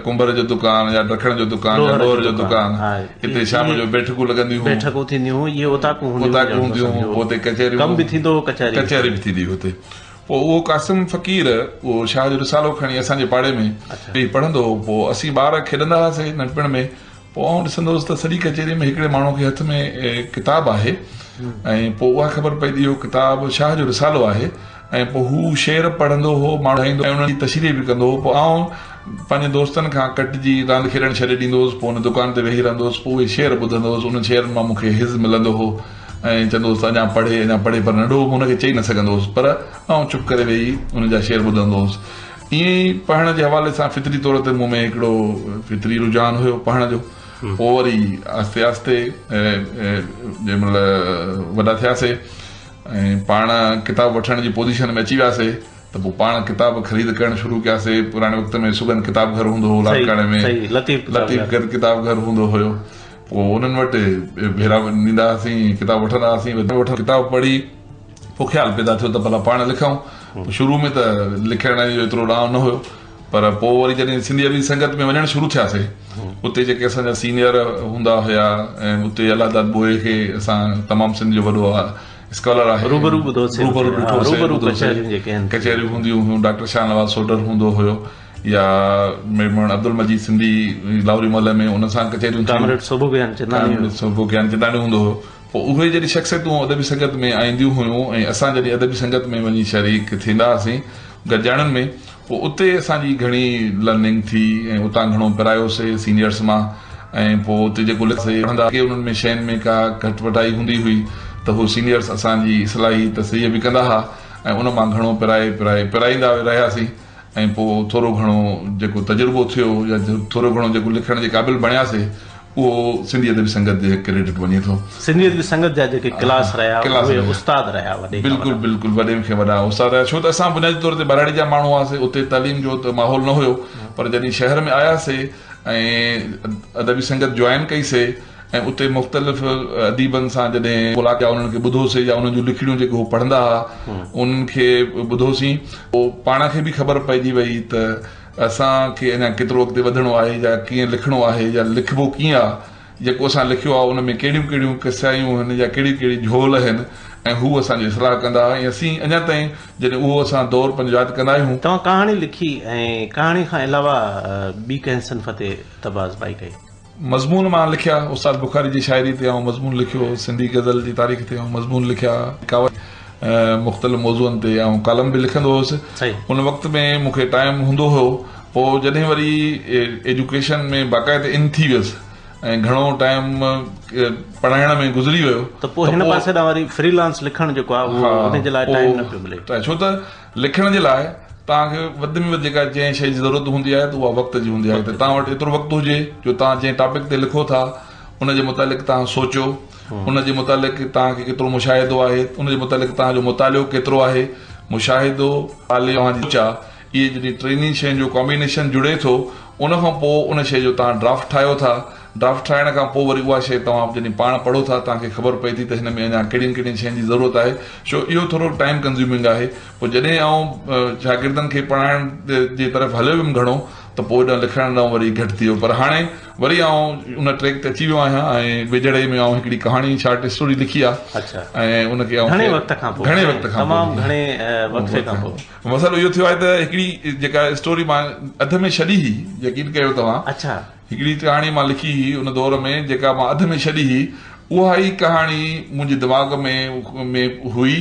ڪنڀر جو دڪان يا ڊکڻ جو دڪان يا لوهر جو دڪان اتي شام جو بيٺڪون لڳنديون هيون. بيٺڪون ٿينديون هيون اهي اوطاقون هونديون هيون پوء اتي ڪچهريون ڪم به ٿيندو هو ڪچهري به ٿيندي هئي اتي. پوء اهو قاسم فقير اهو شاهه جو رسالو کڻي اسان جي پاڙي ۾ ويهي پڙهندو هو. پوء اسين ٻار کيڏندا هئاسين ننڍپڻ ۾ پوء آئون ڏسندو هوس ته سڄي ڪچهريء ۾ هڪڙي ماڻهوء کي هٿ ۾ ڪتاب آهي ۽ پوء اها خبر پئي ته اهو ڪتاب شاهه جو رسالو آهي ۽ پوء هو شعر پڙهندو هو ماڻهو ٻڌائيندو ۽ انهن جي تشريح به ڪندو هو. پوء آئون پنهنجي دوستن کان ڪٽجي راند کيڏڻ ڇڏي ڏيندو هوس پوء ان دڪان تي ويهي رهندو هوس پوء اهي شعر ٻڌندو هوس انهن شعرن مان مون کي حظ ملندو هو. ۽ چوندو هوس ته اڃا پڙهي اڃا پڙهي پر ننڍو هوم هن کي چئي نه سگهندو هوس پر آئون چپ ڪري ويهي ان جا شعر ٻڌندو هوس ائين ئي پڙهڻ جي حوالي سان فطري طور تي مون ۾ هڪڙو فطري رجحان هيو پڙهڻ جو پوء وري آهستي آهستي جنهن مهل وڏا ٿياسي ۽ پاڻ ڪتاب وٺڻ جي پوزيشن ۾ اچي وياسي ته پوء پاڻ ڪتاب خريد ڪرڻ شروع ڪياسي پراڻي وقت ۾ سڳنڌ ڪتاب گهر هوندو هو لاڙڪاڻي ۾ لطيف ڪتاب گهر هوندو هيو پوء انهن وٽ ڀيرا ڏيندا هئاسين، ڪتاب وٺندا هئاسين، ڪتاب پڙهي پوء خيال پيدا ٿيو ته ڀلا پاڻ لکون. شروع ۾ ته لکڻ جو ايترو ڏانء نه هيو پر پوء وري جڏهن سنڌي ادبي سنگت ۾ وڃڻ شروع ٿياسي اتي جيڪي اسان جا سينيئر هوندا هيا ۽ اتي الله داد ٻوهيي کي اسان تمام سنڌ جو وڏو اسڪالر آهي روبرو ٻڌوسي روبرو ڏٺوسي ڪچهريون هونديون هيون ڊاڪٽر شاهنواز سوڍر هوندو هيو. يا ميمڻ عبدالمجيد سنڌي لاهوري محلي ۾ ان سان ڪچهريون ٿيون. ڪامريڊ سوڀو گيانچنداڻي ڪامريڊ سوڀو گيانچنداڻي هوندو هو. پوء اهي جڏهن شخصيتون ادبي سنگت ۾ اينديون هيون ۽ اسان جڏهن ادبي سنگت ۾ وڃي شريڪ ٿيندا هئاسين گڏجاڻين ۾ پوء اتي اسان جي گهڻي لرننگ ٿي ۽ اتان گهڻو پرايوسي سينيئرس مان ۽ پوء اتي جيڪو لکنداسي پڙهندا ڪي انهن ۾ شين ۾ ڪا گهٽ وڌائي هوندي هئي ته هو سينيئرس اسان جي اصلاحي تصحيح به ڪندا ها ۽ ان مان گهڻو پرائي پرائي پرائيندا رهياسين. ۽ پوء ٿورو گهڻو جيڪو تجربو ٿيو يا ٿورو گهڻو جيڪو لکڻ جي قابل بڻياسي اهو سنڌي ادبي سنگت جي ڪريڊٽ وڃي ٿو. سنڌي ادبي سنگت جا جيڪي ڪلاس رهيا اهي استاد رهيا وڏي کان وڏا. بلڪل بلڪل وڏي کان وڏا استاد رهيا ڇو ته اسان بنيادي طور تي ٻهراڙي جا ماڻهو هئاسي اتي تعليم جو ته ماحول نه هيو پر جڏهن شهر ۾ آياسي ۽ ادبي سنگت جوائن ڪئي سي ۽ اتي مختلف اديبن سان جڏهن ملاقات انهن کي ٻڌوسين يا انهن جون لکڻيون جيڪي هو پڙهندا هئا انهن کي ٻڌوسين پوء پاڻ کي به خبر پئجي وئي ته اسان کي اڃا ڪيترو اڳتي وڌڻو آهي يا ڪيئن لکڻو آهي يا لکبو ڪيئن آهي جيڪو اسان لکيو آهي ان ۾ ڪهڙيون ڪهڙيون ڪسايون آهن يا ڪهڙي ڪهڙي جهول آهن ۽ هو اسان جي اصلاح ڪندا هئا ۽ اسين اڃا تائين جڏهن اهو اسان دور پنهنجو ياد ڪندا آهيون. توهان ڪهاڻي لکي ۽ ڪهاڻي کان علاوه ٻي ڪنهن صنف تي طبع آزمائي ڪئي؟ مضمون مان لکيا، استاد بخاري جي شاعري تي آئون مضمون لکيو، سنڌي غزل جي تاريخ تي آئون مضمون لکيا، مختلف موضوعن تي آئون ڪالم به لکندو هوس. ان وقت ۾ مون کي ٽائيم هوندو هو، پوء جڏهن وري ايجوڪيشن ۾ باقاعده ان ٿي ويس ۽ گهڻو ٽائيم پڙهائڻ ۾ گذري ويو ته پوء هن پاسي ڏانهن وري فري لانس لکڻ جيڪو آهي اهو ان جي لاء ٽائيم نه پيو ملي. ڇو ته لکڻ جي لاء توهان کي وڌ ۾ وڌ جيڪا جنهن شيء جي ضرورت هوندي آهي ته اها وقت جي هوندي آهي ته توهان وٽ ايترو وقت هجي جو توهان جنهن ٽاپڪ تي لکو ٿا ان جي متعلق توهان سوچيو ان جي متعلق توهان کي ڪيترو مشاهدو آهي ان جي متعلق توهان جو مطالعو ڪيترو آهي مشاهدو مطالعو اوهان جي سوچ آهي اهي جڏهن ٽنهي شين جو ڪامبينيشن جڙي ٿو ان کان پوء ان شيء جو توهان ڊرافٽ ٺاهيو ٿا ڊرافٽ ٺاهڻ کان پوء وري اها شيء توهان جڏهن پاڻ پڙهو ٿا توهان کي خبر پئي ٿي ته هن ۾ اڃا ڪهڙين ڪهڙين شين جي ضرورت آهي ڇو اهو ٿورو ٽائيم ڪنزيومنگ آهي پوء جڏهن آئون شاگردن کي پڙهائڻ جي طرف هليو ويم گهڻو ته پوء هيڏانهن لکڻ ڏانهن وري گهٽ ٿي ويو پر هاڻي وري آئون ان ٽريڪ تي اچي ويو آهيان ۽ ويجهڙائي ۾ آئون هڪڙي ڪهاڻي شارٽ اسٽوري لکي آهي ۽ ان کي آئون گهڻي وقت کان پوء گهڻي وقت کان تمام گهڻي وقفي کان پوء مسئلو اهو ٿيو آهي ته هڪڙي جيڪا اسٽوري مان اڌ ۾ ڇڏي هئي يقين ڪيو توهان اڇا هڪڙي ڪهاڻي مان لکي هئي ان دور ۾ جيڪا مان اڌ ۾ ڇڏي هئي اها ئي ڪهاڻي منهنجي دماغ ۾ ۾ هئي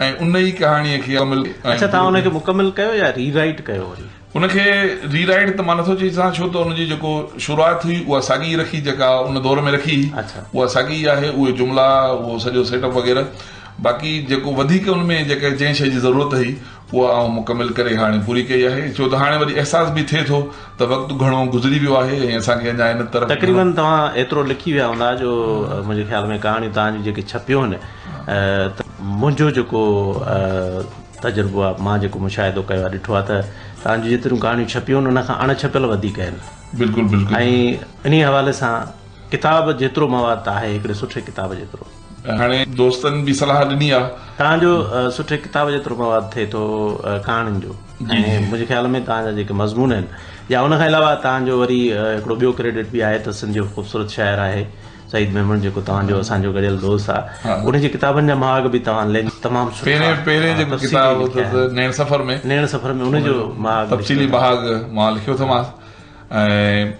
۽ ان ئي ڪهاڻيء کي مڪمل اڇا توهان ان کي مڪمل ڪيو يا ري رائيٽ ڪيو وري؟ ان کي ري رائيٽ ته مان نٿو چئي سگهان ڇو ته ان جي جيڪو شروعات هئي اها ساڳي ئي رکي جيڪا ان دور ۾ رکي هئي اها ساڳي ئي آهي اهي جملا اهو سڄو سيٽ اپ وغيره باقي جيڪو وڌيڪ ان ۾ جيڪا جنهن شيء جي ضرورت هئي اها آئون مڪمل ڪري هاڻي پوري ڪئي آهي ڇو ته هاڻي وري احساس به ٿئي ٿو ته وقت گهڻو گذري ويو آهي ۽ اسان کي اڃا ان طرف تقريبن توهان ايترو لکي ويا هوندا جو منهنجي خيال ۾ ڪهاڻيون توهان جون جيڪي ڇپيون آهن ته منهنجو جيڪو تجربو آهي مان جيڪو مشاهدو ڪيو آهي ڏٺو آهي ته توهان جون جيتريون ڪهاڻيون ڇپيون آهن ان کان اڻ ڇپيل وڌيڪ آهن. بلڪل بلڪل. ۽ انهي حوالي سان ڪتاب جيترو مواد ته آهي هڪڙي سٺي ڪتاب جيترو. هاڻي دوستن به صلاح ڏني آ. توهان جو سٺي ڪتاب جيترو مواد ٿئي ٿو ڪهاڻين جو ۽ منهنجي خيال ۾ توهان جا جيڪي مضمون آهن يا ان کان علاوه توهان جو وري هڪڙو ٻيو ڪريڊٽ به آهي ته سنڌ جو خوبصورت شاعر آهي سعيد ميمڻ جيڪو توهان جو اسان جو گڏيل دوست آ ان جي ڪتابن جا مهاڳ به توهان تمام سٺا پهرين پهرين جيڪو ڪتاب اٿس نيڻ سفر ۾ نيڻ سفر ۾ ان جو مهاڳ تفصيلي مهاڳ مان لکيو اٿمانس ۽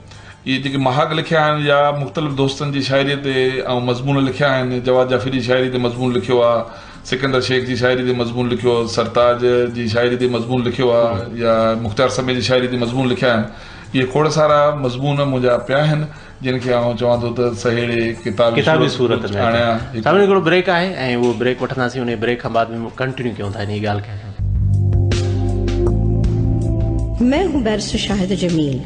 اهي جيڪي مهاڳ لکيا آهن يا مختلف دوستن جي شاعريء تي آئون مضمون لکيا آهن، جواد جعفري جي شاعريء تي مضمون لکيو آهي، سڪندر شيخ جي شاعريء تي مضمون لکيو، سرتاج جي شاعريء تي مضمون لکيو آهي يا مختيار سمي جي شاعريء تي مضمون لکيا آهن. اهي کوڙ سارا مضمون منهنجا پيا آهن، جن کي آئون چوان ٿو ته سهيڙي ڪتابي صورت ۾ آڻيان. سامعين هڪڙو بريڪ آهي ۽ اهو بريڪ وٺنداسين انهي بريڪ کان بعد ۾ ڪنٽينيو ڪيون ٿا انهي ڳالهه کي. मैं हूं बैरिस्टर शाहिद जमील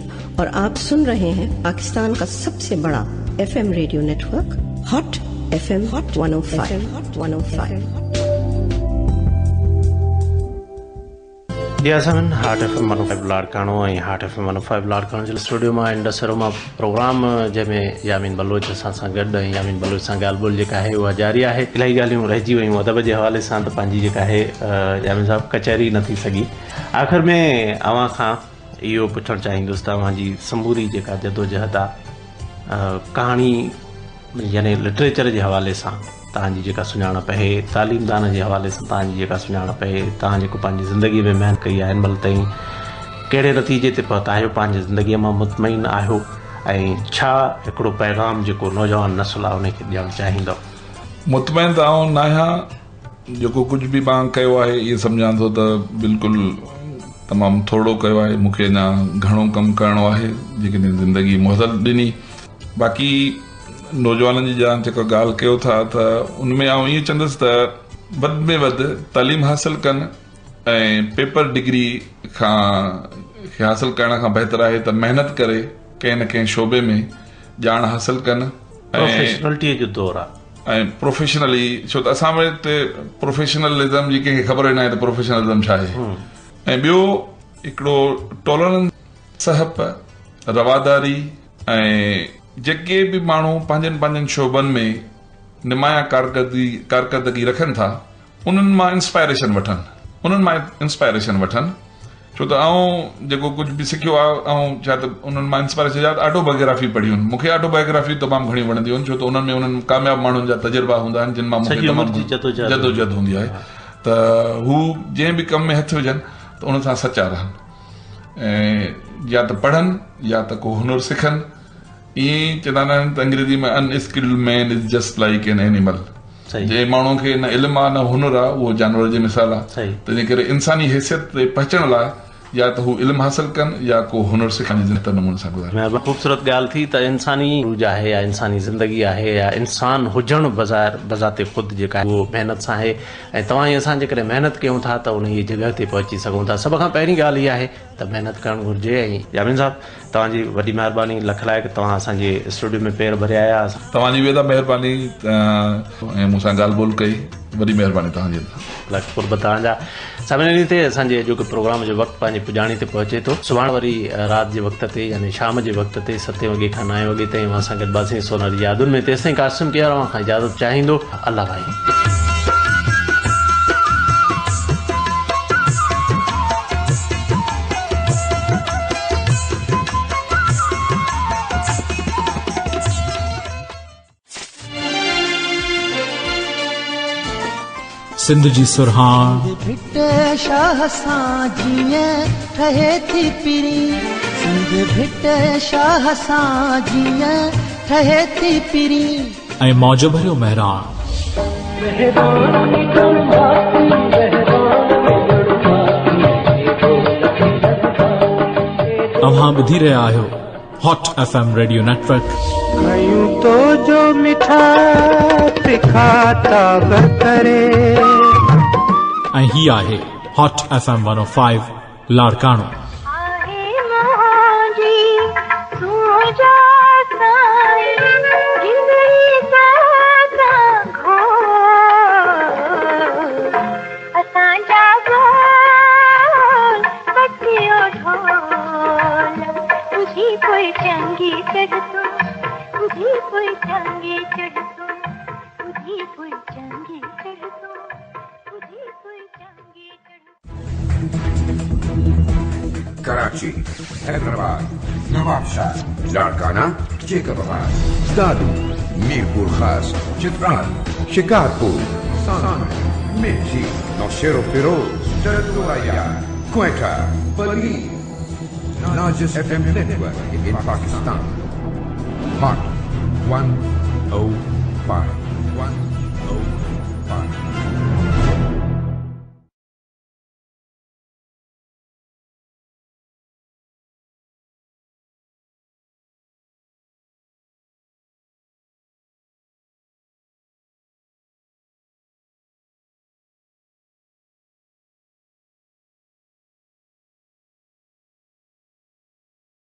और आप सुन रहे हैं पाकिस्तान का सबसे बड़ा FM radio network hot FM 105 105। جي ها سامعين hot F M 105 Larkana ۽ hot F M 105 Larkana جي اسٽوڊيو مان انڊس اروما پروگرام جنهن ۾ يامين بلوچ اسان سان گڏ ۽ يامين بلوچ سان ڳالهه ٻولهه جيڪا آهي اها جاري آهي الاهي ڳالهيون رهجي ويون ادب جي حوالي سان ته پنهنجي جيڪا آهي يامين صاحب ڪچهري نه ٿي سگهي آخر ۾ اوهان کان اهو پڇڻ چاهيندس ته اوهان جي سموري جيڪا جدوجهد آهي ڪهاڻي يعني لٽريچر جي حوالي سان توهان جي جيڪا سڃاڻپ آهي، تعليمدان جي حوالي سان توهان جي جيڪا سڃاڻپ آهي، توهان جيڪو پنهنجي زندگي ۾ محنت ڪئي آهي هن مهل تائين ڪهڙي نتيجي تي پهتا آهيو، پنهنجي زندگي مان مطمئن آهيو ۽ ڇا هڪڙو پيغام جيڪو نوجوان نسل آهي ان کي ڏيڻ چاهيندؤ؟ مطمئن ته آئون ناهيان، جيڪو ڪجهه به مان ڪيو آهي ائين سمجهان ٿو ته بلڪل تمام ٿورڙو ڪيو آهي، مون کي اڃا گهڻو ڪم ڪرڻو آهي جيڪڏهن زندگي مهلت ڏني. باقي نوجوانن جي جان جيڪا ڳالهه ڪيو ٿا ته ان ۾ آئون ائين چوندس ته وڌ ۾ وڌ تعليم حاصل ڪن ۽ پيپر ڊگري کان کي حاصل ڪرڻ کان بهتر آهي ته محنت ڪري ڪنهن نه ڪنهن شعبي ۾ ڄاڻ حاصل ڪن ۽ پروفيشنلٽيء جو دور آ. ۽ پروفيشنلي ڇو ته اسان وٽ پروفيشنلزم جي ڪنهن کي خبر ئي ناهي ته پروفيشنلزم ڇا آهي ۽ ٻيو هڪڙو ٽالرنس سهپ رواداري ۽ जेके बि माण्हू पंहिंजनि पंहिंजनि शोबनि में नुमायां कारकर्दगी रखनि था उन्हनि मां इंस्पायरेशन वठनि, छो त आउं जेको कुझु बि सिखियो आहे ऐं छा त उन्हनि मां इंस्पायरेशन या ऑटोबायोग्राफी पढ़ियूं आहिनि। मूंखे ऑटोबायोग्राफी तमामु घणियूं वणंदियूं आहिनि, छो त उन्हनि में उन्हनि कामयाबु माण्हुनि जा तजुर्बा हूंदा आहिनि जिन मां मूंखे तमामु जदोजहद हूंदी आहे। त हू जंहिं बि कम में हथु विझनि त उन सां सचा रहनि ऐं या त पढ़नि या त को हुनर सिखनि। ईअं चवंदा आहिनि त अंग्रेज़ी में unskilled man is just like an animal. जंहिं माण्हू खे न इल्मु आहे न हुनर आहे उहो जानवर जी मिसाल आहे। तंहिंजे करे इंसानी हैसियत ते पहुचण लाइ या त हू इल्मु हासिल कनि या को हुनर सिखण जी नमूने सां गुज़ारे। ख़ूबसूरत ॻाल्हि थी त इंसानी रूज आहे या इंसानी ज़िंदगी आहे या इंसान हुजणु बज़ाते ख़ुदि जेका उहो महिनत सां आहे ऐं तव्हां असां जेकॾहिं महिनत कयूं था त उन जॻह ते पहुची सघूं था। सभ खां पहिरीं ॻाल्हि इहा आहे त महिनत करणु घुरिजे। ऐं यामीन साहिबु तव्हांजी वॾी महिरबानी, लख लाइक़ तव्हां असांजे स्टूडियो में पेर भरे आया। तव्हांजी बि महिरबानी ऐं मूंसां ॻाल्हि ॿोल कई, वॾी महिरबानी तव्हांजी, लख क़ुर्ब तव्हांजा। सामने ते असांजे अॼोके प्रोग्राम जो वक़्तु पंहिंजी पुॼाणी ते पहुचे थो। सुभाणे वरी राति जे वक़्त ते यानी शाम जे वक़्त ते 7 वॻे खां 9 वॻे ताईं असां सां गॾिबासीं सोनारी यादुनि में। तेसिताईं कासिम केयर अव्हां खां इजाज़त चाहींदो। अलाह भाई। सिंध जी सुरहाण भिट शाह सां जीअं ठहे थी पिरीं, सिंध भिट शाह सां जीअं ठहे थी पिरीं ऐं मौज भरियो महिराण। तव्हां ॿुधी रहिया आहियो हॉट एफएम रेडियो नेटवर्क। खयूं तो जो मिठा तिखा ताब करे। ऐं ही आहे hot FM 105 Larkana. Karachi, Hyderabad, Nawabshah, Larkana, Jacobabad, Dadu, Mirpur Khas, Chitral, Shikarpur, Sanand, Mirchi, Naushahro Feroze, Tanduraya, Quetta, Bali. Largest FM network in Pakistan. Hot 105.